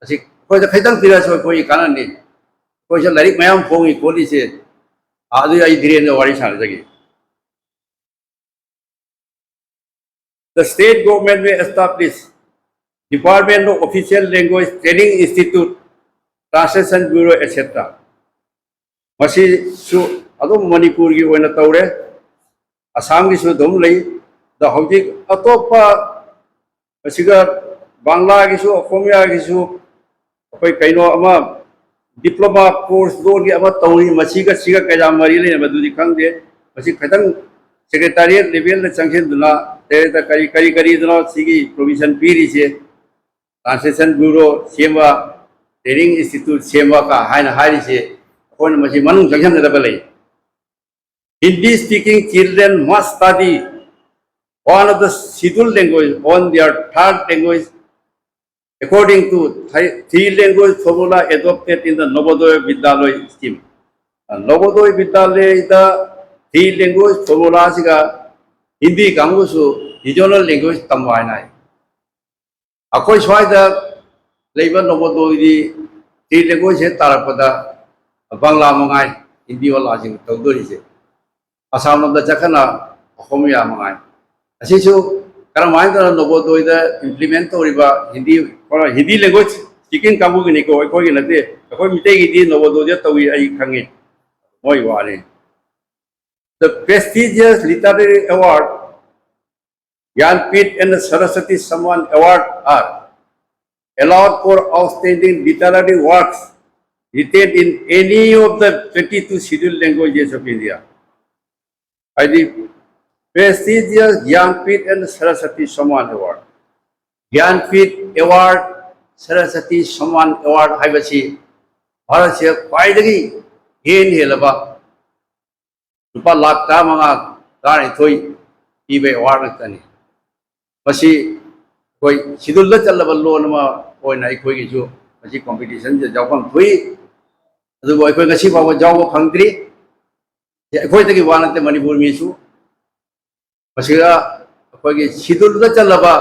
ꯑꯁꯤ ꯑꯩꯈꯣꯏꯗ ꯈꯤꯇꯪ ꯄꯤꯔꯛꯑꯁꯨ ꯑꯩꯈꯣꯏꯒꯤ ꯀꯥꯟꯅꯅꯤ, ꯑꯩꯈꯣꯏꯁꯨ ꯂꯥꯏꯔꯤꯛ ꯃꯌꯥꯝ ꯐꯣꯡꯉꯤ ꯈꯣꯠꯂꯤꯁꯦ꯫ ꯑꯗꯨꯗꯤ ꯑꯩ ꯙꯤꯔꯦꯟꯒ ꯋꯥꯔꯤ ꯁꯥꯟꯅꯖꯒꯦ꯫ The state government may establish Department of Official Language Training Institute, Translation Bureau, et cetera. ꯃꯁꯤꯁꯨ ꯑꯗꯨꯝ ꯃꯅꯤꯄꯨꯔꯒꯤ ꯑꯣꯏꯅ ꯇꯧꯔꯦ, ꯑꯁꯥꯝꯒꯤꯁꯨ ꯑꯗꯨꯝ ꯂꯩ꯫ ꯑꯗ ꯍꯧꯖꯤꯛ ꯑꯇꯣꯞꯄ, ꯑꯁꯤꯒ ꯕꯪꯂꯥꯒꯤꯁꯨ, ꯑꯣꯀꯣꯃꯤꯌꯥꯒꯤꯁꯨ, ꯑꯩꯈꯣꯏ ꯀꯩꯅꯣ ꯑꯃ, ꯗꯤꯄ꯭ꯂꯣꯃꯥ ꯀꯣꯔꯁ ꯂꯣꯟꯒꯤ ꯑꯃ ꯇꯧꯔꯤ, ꯃꯁꯤꯒ ꯁꯤꯒ ꯀꯌꯥ ꯃꯔꯤ ꯂꯩꯅꯕꯗꯨꯗꯤ ꯈꯪꯗꯦ꯫ ꯃꯁꯤ ꯈꯤꯇꯪ ꯁꯦꯀ꯭ꯔꯦꯇꯥꯔꯤꯌꯦꯠ ꯂꯦꯚꯦꯜꯗ ꯆꯪꯁꯤꯟꯗꯨꯅ ꯀꯔꯤ ꯀꯔꯤ ꯀꯔꯤꯗꯅꯣ ꯁꯤꯒꯤ ꯄ꯭ꯔꯣꯚꯤꯖꯟ ꯄꯤꯔꯤꯁꯦ, ꯇ꯭ꯔꯥꯟꯁꯂꯦꯁꯟ ꯕ꯭ꯌꯨꯔꯣ ꯁꯦꯝꯕ, ꯇ꯭ꯔꯦꯅꯤꯡ ꯏꯟꯁꯇꯤꯇ꯭ꯌꯨꯠ ꯁꯦꯝꯕ ꯀ ꯍꯥꯏꯅ ꯍꯥꯏꯔꯤꯁꯦ, ꯑꯩꯈꯣꯏꯅ ꯃꯁꯤ ꯃꯅꯨꯡ ꯆꯪꯁꯤꯟꯒꯗꯕ ꯂꯩ꯫ Hindi speaking children must study one of the scheduled language on their third language according to thi-, three language formula adopted in the Navodaya Vidyalaya scheme. Navodaya Vidyalaya the three language formula ꯁꯤꯒ ꯍꯤꯟꯗꯤ ꯀꯥꯡꯕꯨꯁꯨ regional language ꯇꯝꯕ ꯍꯥꯏꯅ ꯍꯥꯏ꯫ ꯑꯩꯈꯣꯏ ꯁ꯭ꯋꯥꯏꯗ ꯂꯩꯕ ꯅꯣꯕꯣꯗꯣꯏꯗꯤ three language ꯁꯦ ꯇꯥꯔꯛꯄꯗ ꯕꯪꯂꯥ ꯃꯉꯥꯏ, ꯍꯤꯟꯗꯤ ꯑꯣꯂꯥꯁꯤꯡ ꯇꯧꯗꯣꯔꯤꯁꯦ꯫ ꯑꯁꯥꯝ ꯂꯣꯝꯗ ꯆꯠꯈ꯭ꯔꯅ ꯑꯣꯀꯣꯃꯤꯌꯥ ꯃꯉꯥꯏ꯫ ꯑꯁꯤꯁꯨ ꯀꯔꯝꯍꯥꯏꯅ ꯇꯧꯔ ꯅꯣꯕꯣꯗꯣꯏꯗ implement ꯇꯧꯔꯤꯕ ꯍꯤꯟꯗꯤ, ꯍꯤꯟꯗꯤ language speaking ꯀꯥꯡꯕꯨꯒꯤꯅꯤꯀꯣ, ꯑꯩꯈꯣꯏꯒꯤ ꯅꯠꯇꯦ꯫ ꯑꯩꯈꯣꯏ ꯃꯤꯇꯩꯒꯤꯗꯤ ꯅꯣꯕꯣꯗꯣꯏꯗ ꯇꯧꯏ, ꯑꯩ ꯈꯪꯉꯤ, ꯃꯣꯏ ꯋꯥꯅꯤ꯫ The prestigious literary award Jnanpith and Saraswati Samman Award are allowed for outstanding literary works written in any of the twenty-two scheduled languages of India. ꯍꯥꯏꯗꯤ Prestigious Gyanpith and Saraswati Samman Award꯫ Gyanpith Award, Saraswati Samman Award ꯍꯥꯏꯕꯁꯤ ꯚꯥꯔꯠꯁꯤꯗ ꯈ꯭ꯋꯥꯏꯗꯒꯤ ꯏꯍꯦꯟ ꯍꯦꯜꯂꯕ ꯂꯨꯄꯥ ꯂꯥꯈ ꯇꯔꯥꯃꯉꯥ, ꯇꯔꯥꯅꯤꯊꯣꯏ ꯄꯤꯕ award ꯉꯥꯛꯇꯅꯤ꯫ ꯃꯁꯤ ꯑꯩꯈꯣꯏ schedule ꯗ ꯆꯜꯂꯕ ꯂꯣꯟ ꯑꯃ ꯑꯣꯏꯅ ꯑꯩꯈꯣꯏꯒꯤꯁꯨ ꯃꯁꯤ competition ꯁꯤꯗ ꯌꯥꯎꯐꯝ ꯊꯣꯛꯏ꯫ ꯑꯗꯨꯕꯨ ꯑꯩꯈꯣꯏ ꯉꯁꯤ ꯐꯥꯎꯕ ꯌꯥꯎꯕ ꯐꯪꯗ꯭ꯔꯤ꯫ ꯑꯩꯈꯣꯏꯗꯒꯤ ꯋꯥ ꯅꯠꯇꯦ, ꯃꯅꯤꯄꯨꯔ ꯃꯤꯁꯨ꯫ ꯃꯁꯤꯗ ꯑꯩꯈꯣꯏꯒꯤ schedule ꯗ ꯆꯜꯂꯕ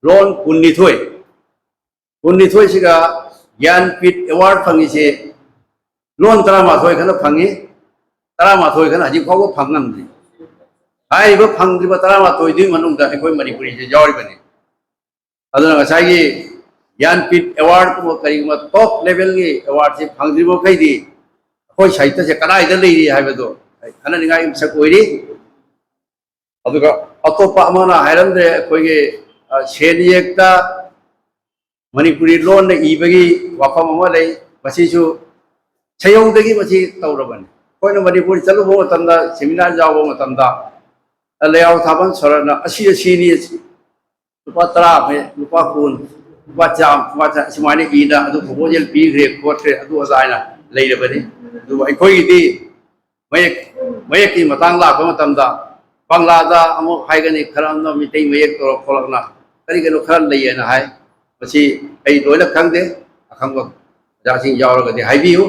ꯂꯣꯟ ꯀꯨꯟꯅꯤꯊꯣꯏ, ꯀꯨꯟꯅꯤꯊꯣꯏꯁꯤꯒ Gyanpith Award ꯐꯪꯉꯤꯁꯦ ꯂꯣꯟ ꯇꯔꯥꯃꯥꯊꯣꯏ ꯈꯛꯇ ꯐꯪꯉꯤ, ꯇꯔꯥꯃꯥꯊꯣꯏ ꯈꯛꯇ ꯍꯧꯖꯤꯛ ꯐꯥꯎꯕ ꯐꯪ ꯉꯝꯗ꯭ꯔꯤ꯫ ꯍꯥꯏꯔꯤꯕ ꯐꯪꯗ꯭ꯔꯤꯕ ꯇꯔꯥꯃꯥꯊꯣꯏꯗꯨꯒꯤ ꯃꯅꯨꯡꯗ ꯑꯩꯈꯣꯏ ꯃꯅꯤꯄꯨꯔꯤꯁꯦ ꯌꯥꯎꯔꯤꯕꯅꯤ꯫ ꯑꯗꯨꯅ ꯉꯁꯥꯏꯒꯤ Gyanpith Award ꯀꯨꯝꯕ ꯀꯔꯤꯒꯨꯝꯕ top level ꯒꯤ award ꯁꯤ ꯐꯪꯗ꯭ꯔꯤꯕ ꯃꯈꯩꯗꯤ ꯑꯩꯈꯣꯏ ꯁꯥꯍꯤꯇ꯭ꯌꯁꯦ ꯀꯗꯥꯏꯗ ꯂꯩꯔꯤ ꯍꯥꯏꯕꯗꯣ ꯑꯩ ꯈꯟꯅꯅꯤꯡꯉꯥꯏ ꯃꯁꯛ ꯑꯣꯏꯔꯤ꯫ ꯑꯗꯨꯒ ꯑꯇꯣꯞꯄ ꯑꯃꯅ ꯍꯥꯏꯔꯝꯗ꯭ꯔꯦ, ꯑꯩꯈꯣꯏꯒꯤ, ꯑ, ꯁꯦꯟ ꯌꯦꯛꯇ ꯃꯅꯤꯄꯨꯔꯤ ꯂꯣꯟꯅ ꯏꯕꯒꯤ ꯋꯥꯐꯝ ꯑꯃ ꯂꯩ, ꯃꯁꯤꯁꯨ ꯁꯩꯍꯧꯗꯒꯤ ꯃꯁꯤ ꯇꯧꯔꯕꯅꯤ꯫ ꯑꯩꯈꯣꯏꯅ ꯃꯅꯤꯄꯨꯔ ꯆꯠꯂꯨꯕ ꯃꯇꯝꯗ, seminar ꯌꯥꯎꯕ ꯃꯇꯝꯗ, ꯂꯩꯍꯥꯎ ꯊꯥꯕꯝ ꯁꯣꯔꯠꯅ ꯑꯁꯤ ꯑꯁꯤꯅꯤ, ꯂꯨꯄꯥ ꯇꯔꯥ, ꯂꯨꯄꯥ ꯀꯨꯟ, ꯂꯨꯄꯥ ꯆꯥꯝ, ꯂꯨꯄꯥ ꯆꯥ-, ꯁꯨꯃꯥꯏꯅ ꯏꯅ ꯑꯗꯨ proposal ꯄꯤꯈ꯭ꯔꯦ ꯈꯣꯠꯈ꯭ꯔꯦ ꯑꯗꯨ ꯑꯗꯥ ꯍꯥꯏꯅ ꯂꯩꯔꯕꯅꯤ꯫ ꯑꯗꯨꯕꯨ ꯑꯩꯈꯣꯏꯒꯤꯗꯤ ꯃꯌꯦꯛ, ꯃꯌꯦꯛꯀꯤ ꯃꯇꯥꯡ ꯂꯥꯛꯄ ꯃꯇꯝꯗ ꯕꯪꯂꯥꯗ ꯑꯃꯨꯛ ꯍꯥꯏꯒꯅꯤ, ꯈꯔ ꯑꯃꯅ ꯃꯤꯇꯩ ꯃꯌꯦꯛ ꯇꯧꯔ ꯈꯣꯠꯂꯛꯅ ꯀꯔꯤ ꯀꯩꯅꯣ ꯈꯔ ꯂꯩꯌꯦꯅ ꯍꯥꯏ꯫ ꯃꯁꯤ ꯑꯩ ꯂꯣꯏꯅ ꯈꯪꯗꯦ, ꯑꯈꯪꯕ ꯑꯣꯖꯥꯁꯤꯡ ꯌꯥꯎꯔꯒꯗꯤ ꯍꯥꯏꯕꯤꯌꯨ꯫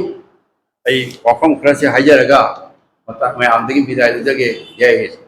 ꯑꯩ ꯋꯥꯐꯝ ꯈꯔꯁꯤ ꯍꯥꯏꯖꯔꯒ ꯃꯇꯥ-, ꯃꯌꯥꯝꯗꯒꯤ ꯕꯤꯗꯥꯏ ꯂꯧꯖꯒꯦ꯫ ꯖꯥꯏ ꯍꯤꯟꯗ꯫